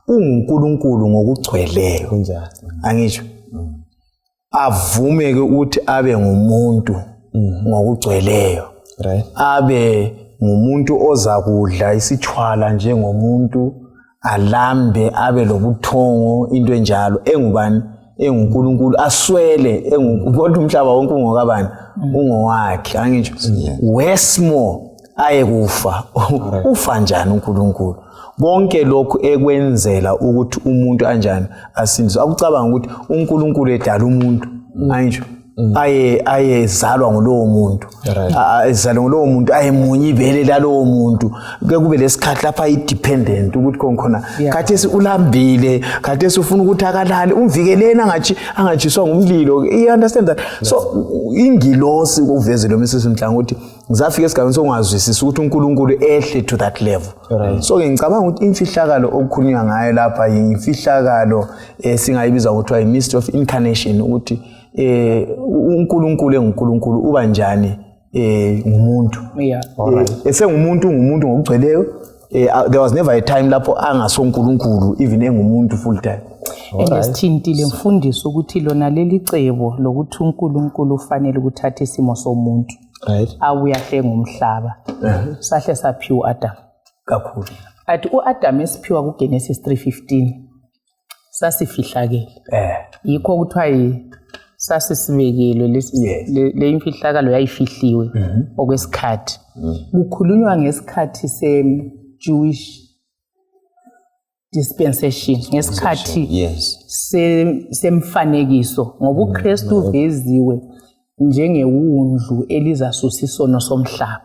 unguNkulunkulu ngokugcweleyo kunjani. Angitsho avumeke ukuthi abe ngumuntu ngokugcweleyo. Abe ngumuntu ozakudla isithwala njengomuntu alambe abe lobuthongo into enjalo engubani enguNkulunkulu aswele kodwa umhlaba wonke ungokabani ungowakhe. Angitsho wesmo ayekufa ufa njani uNkulunkulu bonke lokhu ekwenzela ukuthi umuntu anjani asindiswe. Akucabanga ukuthi uNkulunkulu edala umuntu angitsho ayezalwa ngulowo muntu ayezalwa ngulowo muntu ayemunye ibele lalowo muntu kube lesikhathi lapha independent ukuthi khona khathesi ulambile khathesi ufuna ukuthi akalale umvikeleni angatshiswa ngumlilo. You understand that? So ingilosi uvezele lo Mrs Mhlanga ukuthi ngizafika esigabeni sokungazwisisa ukuthi uNkulunkulu ehle to that level. So ke ngicabanga ukuthi imfihlakalo okukhulunywa ngayo lapha imfihlakalo singayibiza ukuthi mystery of incarnation ukuthi uNkulunkulu enguNkulunkulu uba njani ngumuntu. Esengumuntu ngumuntu ngokugcweleyo. There was never a time lapho angasoNkulunkulu even engumuntu full time. Ngesithintile mfundisi ukuthi lona leli cebo lokuthi uNkulunkulu ufanele ukuthatha isimo somuntu awuyahle ngumhlaba sahle saphiwa Adam kakhulu. Athi uAdam esiphiwa kuGenesis 3:15 sasifihlakele yikho kuthiwa sasisibekelo le imfihlakalo yayifihliwe okwesikhathi. Kukhulunywa ngesikhathi se-Jewish dispensation ngesikhathi semfanekiso ngoba uKristu uveziwe njengewundlu elizasusa isono somhlaba.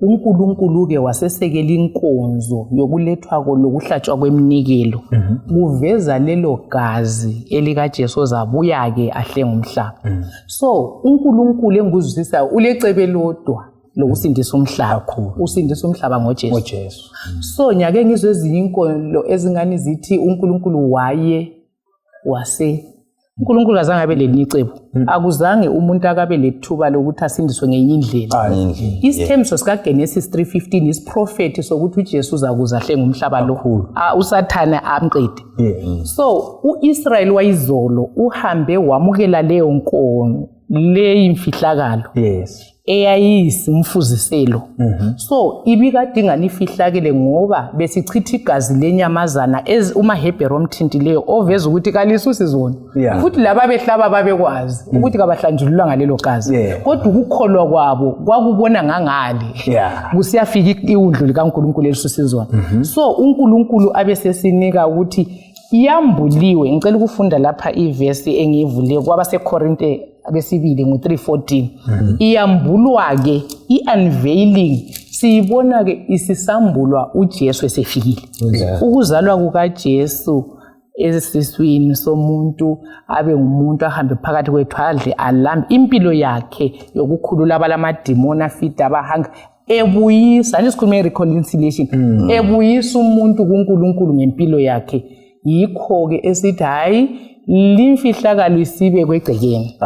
uNkulunkulu ke wasesekela inkonzo yokulethwa lokuhlatshwa kweminikelo kuveza lelo gazi elikaJesu zabuya ke ahle ngumhlaba. So uNkulunkulu enguzwisisa ulecebe lodwa lokusindisa umhlaba usindisa umhlaba ngoJesu. So nyake ngizwe ezinye inkolo ezingani zithi uNkulunkulu waye uNkulunkulu azange abe lenicebo akuzange umuntu akabe lethuba lokuthi asindiswe ngenye indlela isithembiso sika Genesis 3:15 isiprofeti sokuthi uJesu uzakuza ahlenga umhlaba lo usathana amqede so uIsrael wayizolo uhambe wamukela leyo nkono leyimfihlakalo eyayisimfuziselo so ibikadinga nifihlakele ngoba besichitha igazi lenyamazana umaHebheru omthintileyo oveza ukuthi kalisusi zona futhi laba behlaba babekwazi ukuthi kabahlanjululwa ngalelo gazi kodwa ukukholwa kwabo kwakubona ngangale kusiyafika iwundlu likaNkulunkulu elisusi zona so uNkulunkulu abesesinika ukuthi iyambuliwe ngicela ukufunda lapha iverse engiyivule kwabaseKorinte besibili ngo3:14 iyambulwa ke iunveiling siyibona ke isisambulwa uJesu esefikile ukuzalwa kukaJesu esiswini somuntu abe ngumuntu ahambe phakathi kwethu adle alambe impilo yakhe yokukhulula abalamadimoni afida abahanga ebuyisa nesikhulume reconciliation ebuyisa umuntu kuNkulunkulu ngempilo yakhe yikho ke esithi hayi limfihlakalo isibe kwegcekeni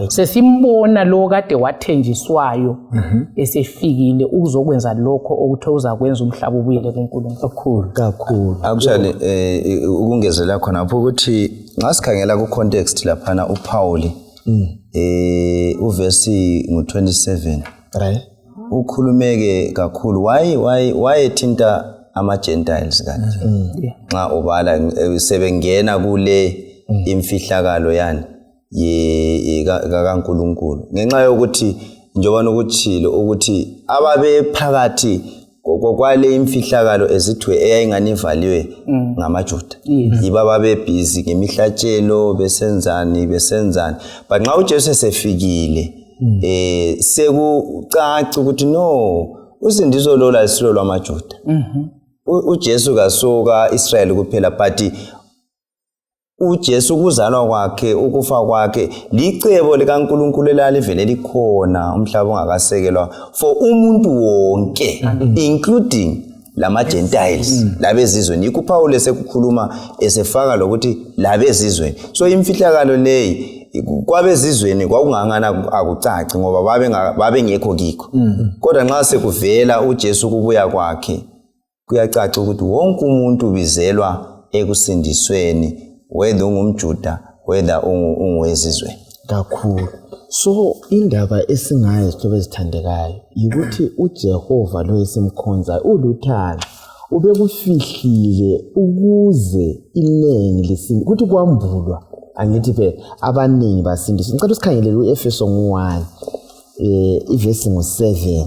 sesimbona lo kade wathenjiswayo esefikile ukuzokwenza lokho okuthe uzakwenza umhlaba ubuyele kuNkulunkulu kakhulu actually ukungezela khona lapho ukuthi ngasikhangela ku context laphana uPaul uverse ngo27 right ukhulumeke kakhulu why ethinta ama Gentiles kanje nxa ubala sebengena kule imfihlakalo yani kaNkulunkulu ngenxa yokuthi njengoba nokuthilo ukuthi ababe phakathi kwale imfihlakalo ezithwe eyayinganivaliwe ngamaJuda yiba babe busy ngemihlatshelo besenzani but nxa uJesu esefikile sekucaca ukuthi no usindiso lo la isilo lwamaJuda uJesu kasoka Israel kuphela but uJesu kuzalwa kwakhe ukufa kwakhe licebo likaNkulunkulu elalivele likhona umhlaba ongakasekelwa for umuntu wonke including lama Gentiles labezizweni yikho Paul esekukhuluma esefaka lokuthi labezizweni so imfihlakalo leyi kwabezizweni kwakungangana akucaci ngoba babengekho kikho kodwa nxa sekuvela uJesu kubuya kwakhe kuyacaca ukuthi wonke umuntu bizelwa ekusindisweni whether ungumJuda whether ungowezizweni kakhulu so indaba esingayo sithobe sithandekayo ukuthi uJehova lo esimkhonza uluthando ubekufihlile ukuze inengi lesindi ukuthi kwambulwa angithi phela abaningi basindiswa ngicela usikhangelele uEfeso 1 iverse ngo7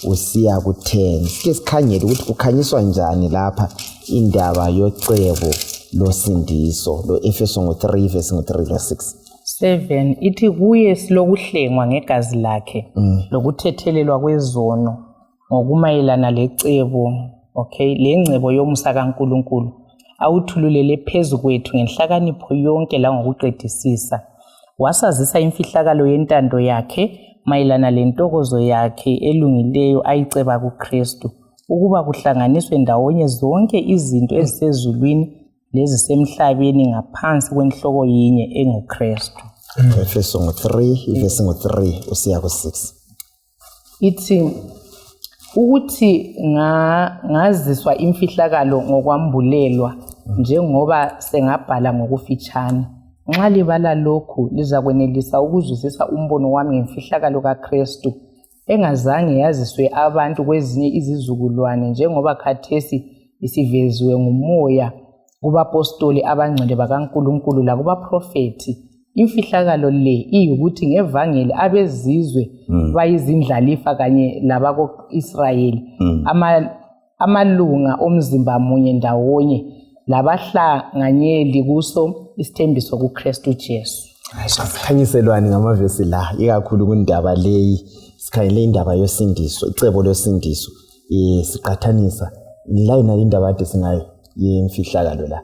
usiya ku10 sike sikhangele ukuthi kukhanyiswa njani lapha indaba yocebo losindiso lo Efeso ngo3 verse ngo3 lo 6 7 ithi kuye silokuhlengwa ngegazi lakhe lokuthethelelwa kwezono ngokumayelana lecebo okay lengcebo yomusa kaNkulunkulu awuthululele phezukwethu ngenhlakanipho yonke la ngokuqedisisa wasazisa imfihlakalo yentando yakhe mayelana lentokozo yakhe elungileyo ayiceba kuKristu ukuba kuhlanganiswe ndawonye zonke izinto ezisezulwini lezisemhlabeni ngaphansi kwenhloko yinye enguKristu Efeso ngo3 verse ngo3 usiya ku6 ithi ukuthi ngaziswa imfihlakalo ngokwambulelwa njengoba sengabhala ngokufitshane nxa libala lokhu lizakwenelisa ukuzwisisa umbono wami ngemfihlakalo kaKristu engazange yaziswe abantu kwezinye izizukulwane njengoba khathesi isiveziwe ngumoya kubapostoli abangcwele bakaNkulunkulu lakubaprofeti imfihlakalo le iyukuthi ngevangeli abezizwe bayizindlalifa kanye labako-Israyeli amalunga omzimba munye ndawonye labahlanganyeli kuso isithembiso kuKristu Jesu. Sikhanyiselwani ngamavesi la ikakhulu kundaba leyi sikhangele indaba yosindiso icebo losindiso siqathanisa line indaba ade singayo yemfihlakalo la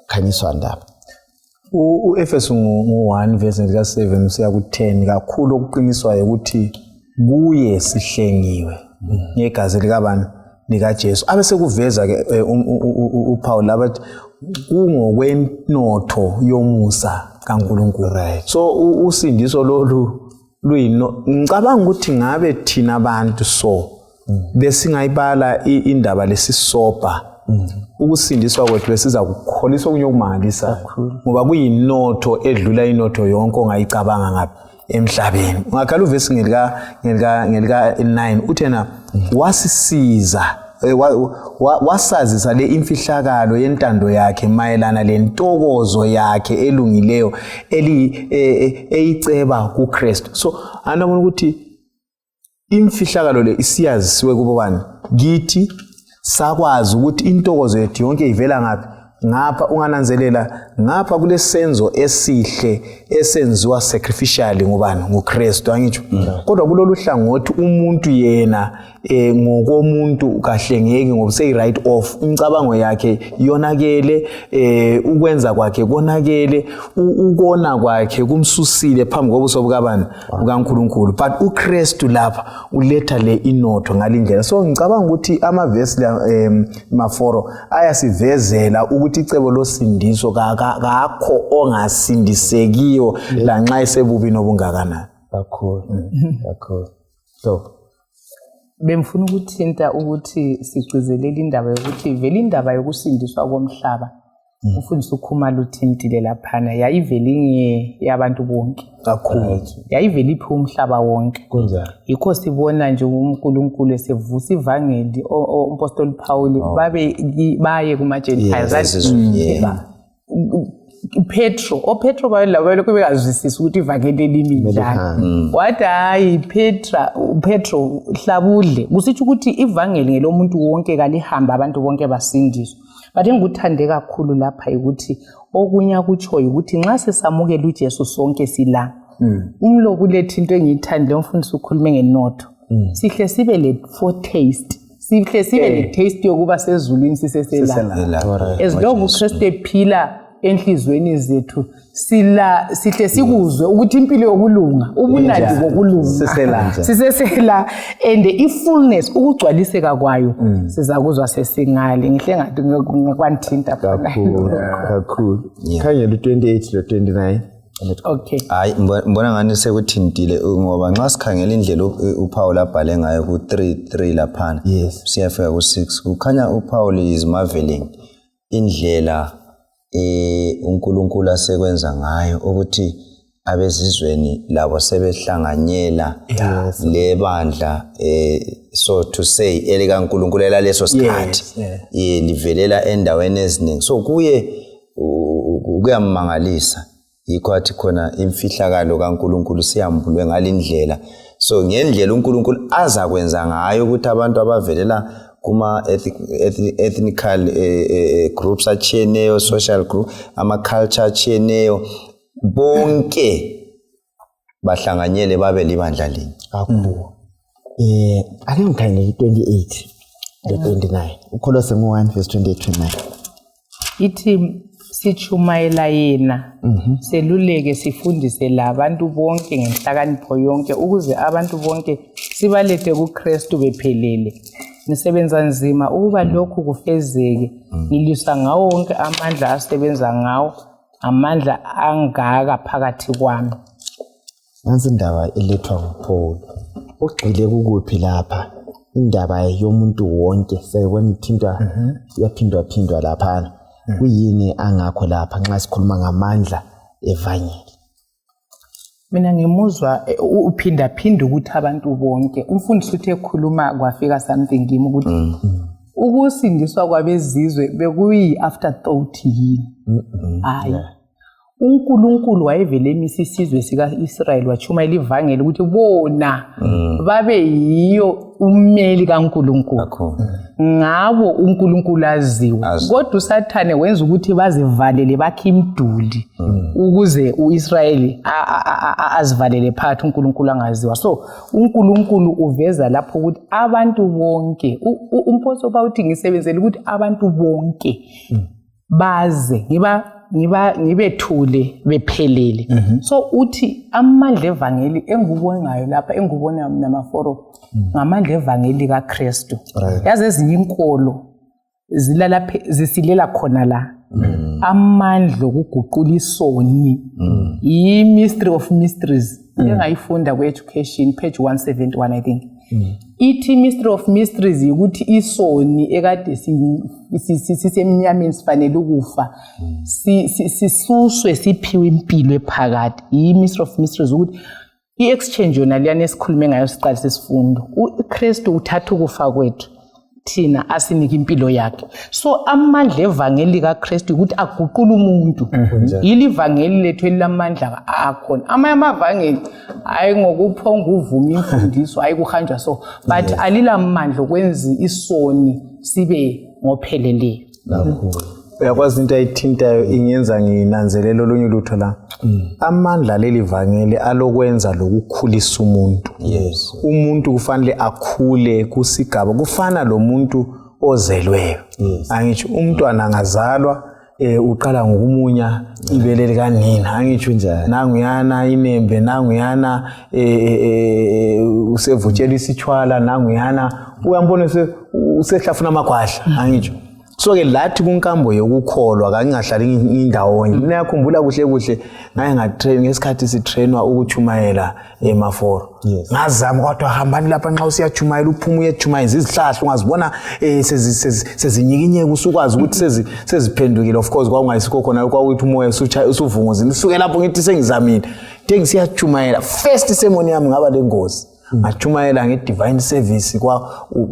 khanyiswa ndaba uEfeso ngo1 verse ka7 siya ku10 kakhulu okuqiniswayo ukuthi kuye sihlengiwe ngegazi likabani likaJesu abese kuveza ke uPaul abathi kungokwenotho yomusa kaNkulunkulu. So usindiso lolu luyino ngicabanga ukuthi ngabe thina abantu so besingayibala indaba lesisopa ukusindiswa kwethu besiza kukholisa okunye okumangalisa ngoba kuyinotho edlula inotho yonke ongayicabanga ngapha emhlabeni. Ungakhala uvesi ngelika 9 uthena wasisiza wasazisa le imfihlakalo yentando yakhe mayelana lentokozo yakhe elungileyo eyiceba kuKristu. So anabona ukuthi imfihlakalo le isiyazisiwe kubo bani kithi sakwazi ukuthi intokozo yethu yonke ivela ngaphi ngapha ungananzelela ngapha kulesenzo esihle esenziwa sacrificially ngubani nguKristu angitsho kodwa kulolu hlangothi umuntu yena ngokomuntu kahle ngeke ngoba say right off imicabango yakhe yonakele ukwenza kwakhe konakele ukona kwakhe kumsusile phambi kobuso bukabani bukaNkulunkulu but uKristu lapha uletha le inotho ngalindlela. So ngicabanga ukuthi amavesi maforo ayasivezela ukuthi icebo losindiso kakho ongasindisekiyo lanxa esebubi nobungakanani. Kakhulu. So bemfuna ukuthinta ukuthi sigcizelele indaba yokuthi vele indaba yokusindiswa komhlaba umfundisi uKhumalo uthintile laphana yayivele yabantu bonke Kakhulu. Yayivele iphi umhlaba wonke kunjani? yikho sibona nje uNkulunkulu esevusa ivangeli uMpostoli Paul baye kuma Gentiles Petro bayilabo bekazwisisa ukuthi ivangeli elimi njani wathi hayi Petro hlabudle kusitsho ukuthi ivangeli ngelomuntu wonke kalihamba abantu bonke basindiswa. But engikuthande kakhulu lapha ukuthi okunye akutshoyo ukuthi nxa sesamukela uJesu sonke sila umlo kulethe into engiyithanda lomfundisi ukhulume ngenotho sihle sibe le foretaste sihle sibe le taste yokuba sezulwini sisesela as long uKristu ephila enhlizweni zethu sihle sikuzwe ukuthi impilo yokulunga ubunandi bokulunga sisesela and ifullness ukugcwaliseka kwayo sizakuzwa sesingale ngihle ngathi ngakwanthinta kakhulu khangela u28 lo29 okay hayi mbona ngani sekuthintile ngoba nxa sikhangela indlela uPaul abhale ngayo ku3 laphana siyafika ku6 kukhanya uPaul is marveling indlela uNkulunkulu asekwenza ngayo ukuthi abezizweni labo sebehlanganyela lebandla so to say elikaNkulunkulu elaleso sikhathi livelela endaweni eziningi so kuyamangalisa yikho athi khona imfihlakalo kaNkulunkulu siyambulwe ngalindlela so ngendlela uNkulunkulu azakwenza ngayo ukuthi abantu abavelela kuma ethnical groups achiyeneyo social group ama culture achiyeneyo bonke bahlanganyele babe libandla linye kakhulu ake ngikhangele 28 lo29 uKolose 1:28-29 ithi sichumayela yena seluleke sifundise labantu bonke ngenhlakanipho yonke ukuze abantu bonke sibalethe kuKristu bephelele nisebenza nzima ukuba lokhu kufezeke ngilisa ngawo wonke amandla asebenza ngawo amandla angaka phakathi kwami. Nansi indaba elethwa nguPaul ugxile kukuphi lapha indaba yomuntu wonke sayibona ithintwa yaphindwa lapha kuyini angakho lapha nxa sikhuluma ngamandla evangeli. Mina ngimuzwa uphinda ukuthi abantu bonke umfundisi uthe ekhuluma kwafika something kimi ukuthi ukusindiswa kwabezizwe bekuyi afterthought yini hayi uNkulunkulu wayevele emisa isizwe sikaIsrael wachumayela ivangeli ukuthi bona babe yiyo ummeli kaNkulunkulu ngabo uNkulunkulu aziwe kodwa uSathane wenza ukuthi bazivalele bakhe imiduli ukuze uIsrael azivalele phakathi uNkulunkulu angaziwa so uNkulunkulu uveza lapho ukuthi abantu bonke umphoso bawuthi ngisebenzele ukuthi abantu bonke baze ngibethule bephelele so uthi amandla evangeli engubongayo lapha engubona namaforo ngamandla evangeli kaKristu yazi ezinye inkolo zisilela khona la amandla okuguqula isoni i-mystery of mysteries engayifunda ku-education page 171 I think ithi mystery of mysteries ukuthi isoni ekade sisemnyameni sifanele ukufa sisuswe siphiwe impilo ephakade i-mystery of mysteries ukuthi i-exchange yona liyana esikhulume ngayo siqala sesifundo uKristu uthatha ukufa kwethu thina asinike impilo yakhe so amandla evangeli kaKristu ukuthi aguqule umuntu yili ivangeli lethu elamandla akhona amavangeli ayi ngokuphonga uvuma imfundiso ayi kuhanjwa so but alila amandla okwenza isoni sibe ngopheleleyo uyakwazi into ayithintayo ingenza nginanzelela olunye lutho la amandla leli vangeli alokwenza lokukhulisa umuntu umuntu kufanele akhule kusigaba kufana lo muntu ozelweyo angisho umntwana angazalwa uqala ngokumunya ibele likanina angisho njalo nanguyana inembe nanguyana usevutshela isithwala nanguyana uyambona usehlafuna amagwahla angisho so ke lathi kunkambo yokukholwa kangingahlali indawonye niyakhumbula kuhle kuhle ngaye ngatrain ngesikhathi sitrainwa ukuchumayela emaforo ngazama kodwa hambani lapha nxa usiyachumayela uphuma uyechumayeza izihlahla ungazibona sezinyikinyeka usukwazi ukuthi seziphendukile of course kwakungayisikho khona kwakuthi umoya usuvunguzini usuke lapho ngithi sengizamile ngisiyachumayela first ceremony yami ngaba lengozi ngachumayela nge-divine service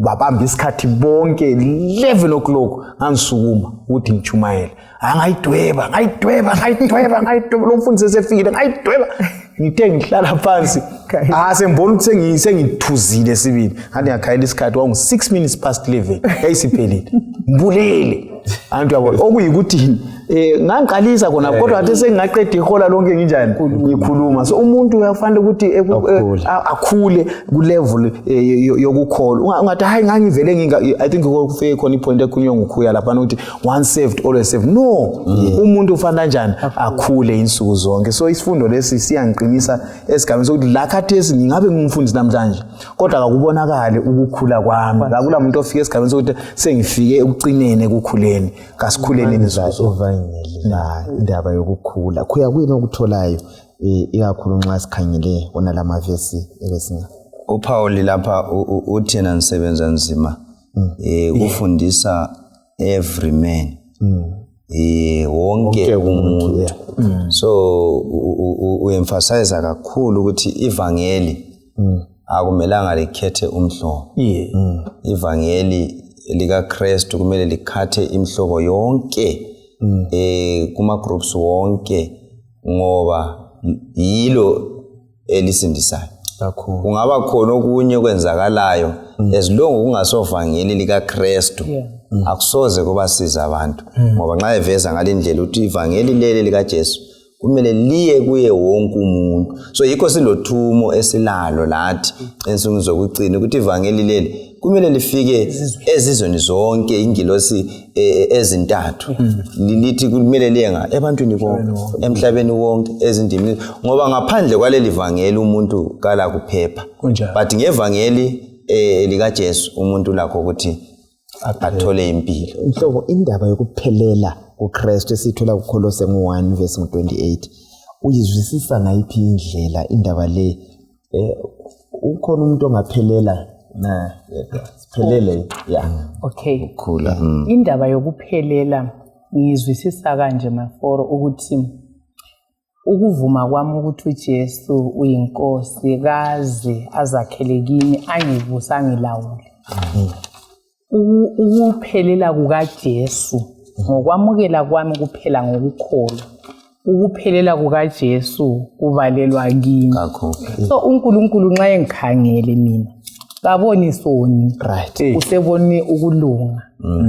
babamba isikhathi bonke 11 o'clock ngangisukuma ukuthi ngichumayela angayidweba lo mfundisi sefikile ngayidweba ngithe ngihlala phansi sembona ukuthi sengithuzile sibili ngathi ngakhayela isikhathi kwangu 6 minutes past 11 yayisiphelile mbulele abantu yabo okuyikuthi ngangiqalisa khona kodwa athi sengingaqeda ihola lonke nginjani ngikhuluma so umuntu uyafanele ukuthi akhule ku level yokukholwa ungathi hayi ngangivele I think ukufike khona ipoint ekhulunywa ngukhuya lapha ukuthi once saved always saved no umuntu ufanele kanjani akhule insuku zonke so isifundo lesi siyangiqinisa esigabeni sokuthi la khathesi ngingabe ngumfundisi namhlanje kodwa akubonakala ukukhula kwami akula umuntu ofike esigabeni sokuthi sengifike ekucinene ukukhuleni kasikhuleni nizwayo la indaba yokukhula kuya kuyini okutholayo ikakhulu nxa sikhangele ona lamavesi ebesinga uPaul lapha uthina nisebenza nzima ufundisa every man wonke umuntu so uemphasize kakhulu ukuthi ivangeli akumelanga likhethe umhlobo ivangeli lika Kristu kumele likhathe imhlobo yonke kuma groups wonke ngoba yilo elisindisayo kakhulu kungaba khona okunye kwenzakalayo as long kungasovangeli lika Kristu akusoze kubasiza abantu ngoba nxa eveza ngalindlela uthi ivangeli leli lika Jesu kumele liye kuye wonke umuntu so yikho silothumo esilalo lathi ensuku zokucina ukuthi ivangeli leli kumele lifike ezizweni zonke ingilosi ezintathu lithi kumele liyenga ebantwini bonke emhlabeni wonke ezindimini ngoba ngaphandle kwaleli vangeli umuntu kala kuphepha but ngevangeli lika Jesu umuntu lakho ukuthi athole impilo inhlobo indaba yokuphelela uKristu esithola kuKolose 1 verse 28 uyizwisisa ngayiphi indlela indaba le ukhona umuntu ongaphelela na siphelele okay ukhula indaba yokuphelela ngizwisisa kanje maforo ukuthi ukuvuma kwami ukuthi uJesu uyinkosi kaze azakhele kimi angivusa ngilawule ukuphelela kukaJesu ngokwamukela kwami kuphela ngokukholwa ukuphelela kukaJesu kuvalelwa kimi so uNkulunkulu nxa engikhangele mina kaboni isoni usebone ukulunga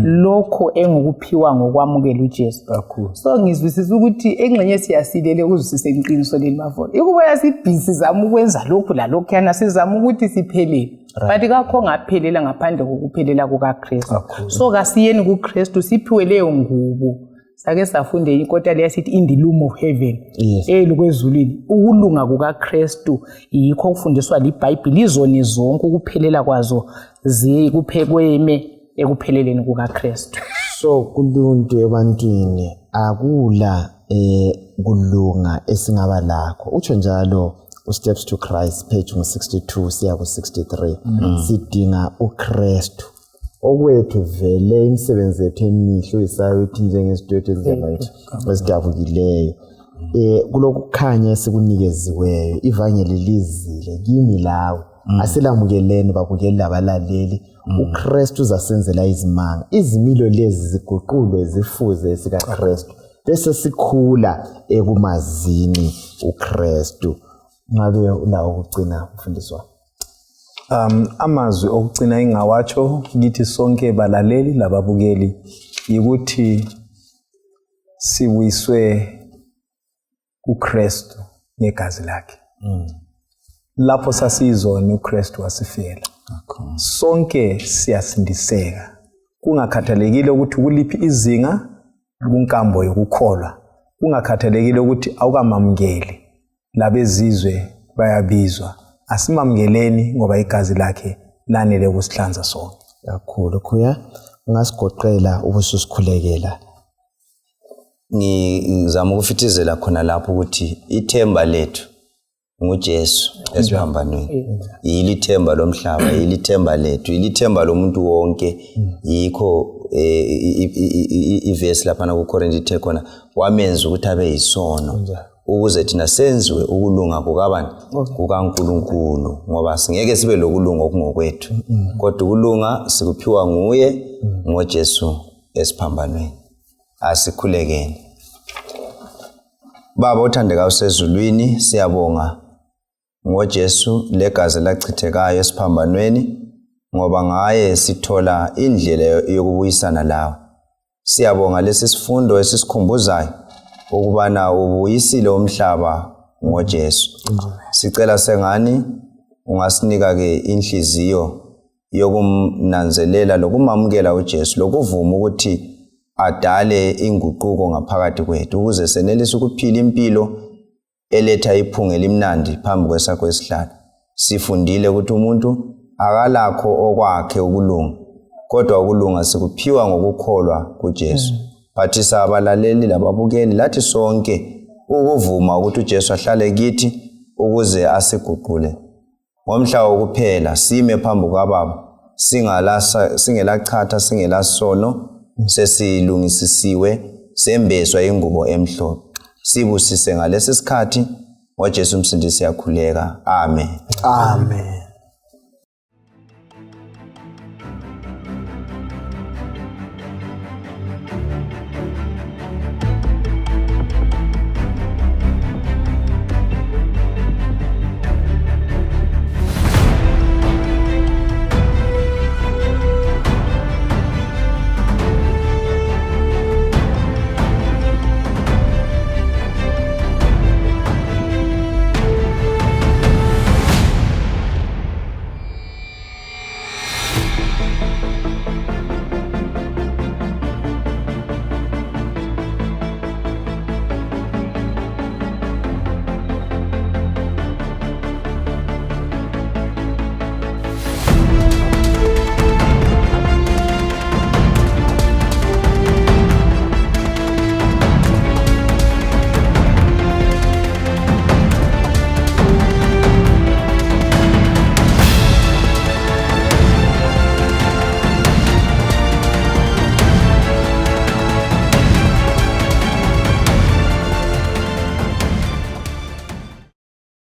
lokho engukuphiwa ngokwamukela uJesu so ngizwisisa ukuthi engxenye siyasilele ukuzwisisa iqiniso leli mafolo ikubuya sibhisi zama ukwenza lokhu lalokho yana sizama ukuthi siphelele but kakho ngaphelela ngaphandle kokuphelela kukaKristu so kasiyeni kuKristu siphiwe leyo ngubo sake safunde inkota leya sithi in the loom of heaven elikwezulwini ukulunga kukaKristu yikho kufundiswa liBhayibheli izoni zonke ukuphelela kwazo zikuphekwe ekupheleleni kukaKristu. So kuluntu ebantwini akula kulunga esingaba lakho. Utsho njalo uSteps to Christ page 62 siya ku63 sidinga uKristu. Okwethu vele imisebenzi yethu emihle isayo uthi njengesidwethu ezidabukileyo. Kulokukhanya esikunikeziweyo ivangeli lizile kimi lawe asilamukeleni babukeli labalaleli uKristu uzasenzela izimanga izimilo lezi ziguqulwe zifuze sikaKristu bese sikhula ekumazini uKristu. Ngabe ulawo ukugcina mfundiswa? Amazwi okugcina engawatsho ngithi sonke balaleli lababukeli ukuthi siwiswe uKristu ngegazi lakhe. Lapho sasizona uKristu wasifela. Sonke siyasindiseka. Kungakhathalekile ukuthi kuliphi izinga kunkambo yokukholwa. Kungakhathalekile ukuthi awukamamukeli labezizwe bayabizwa. Asimamkeleni ngoba igazi lakhe lanele kusihlanza sonke. Kakhulu kuya ungasigoqela ubususikhulekela. Ngizama ukufithizela khona lapho ukuthi ithemba lethu nguJesu esiphambanweni. Yilithemba lomhlaba, yilithemba lethu, yilithemba lomuntu wonke. Yikho iverse lapha na kuKorinte ithe khona wamenza ukuthi abe yisono. Ukuze thina senziwe ukulunga kukabani kukaNkulunkulu ngoba singeke sibe lokulunga okungokwethu kodwa ukulunga sikuphiwa nguye ngoJesu esiphambanweni. Asikhulekeni. Baba othandekayo usezulwini siyabonga ngoJesu legazi lachithekayo esiphambanweni ngoba ngaye sithola indlela yokubuyisana lawe. Siyabonga lesi sifundo esisikhumbuzayo ukubana ubuyisile umhlaba ngoJesu. Sicela sengani ungasinika ke inhliziyo yokumnanzelela lokumamukela uJesu lokuvuma ukuthi adale inguquko ngaphakathi kwethu ukuze senelise ukuphila impilo eletha iphunga elimnandi phambi kwesakho esihlalo. Sifundile ukuthi umuntu akalakho okwakhe ukulunga kodwa ukulunga sikuphiwa ngokukholwa kuJesu. Phathisa abalaleli lababukeli lathi sonke ukuvuma ukuthi uJesu ahlale kithi ukuze asiguqule. Ngomhla wokuphela sime phambi kwaBaba singelachatha singelasono sesilungisisiwe sembeswa ingubo emhlophe. Sibusise ngalesi sikhathi ngoJesu umsindisi yakhuleka. Amen. Amen.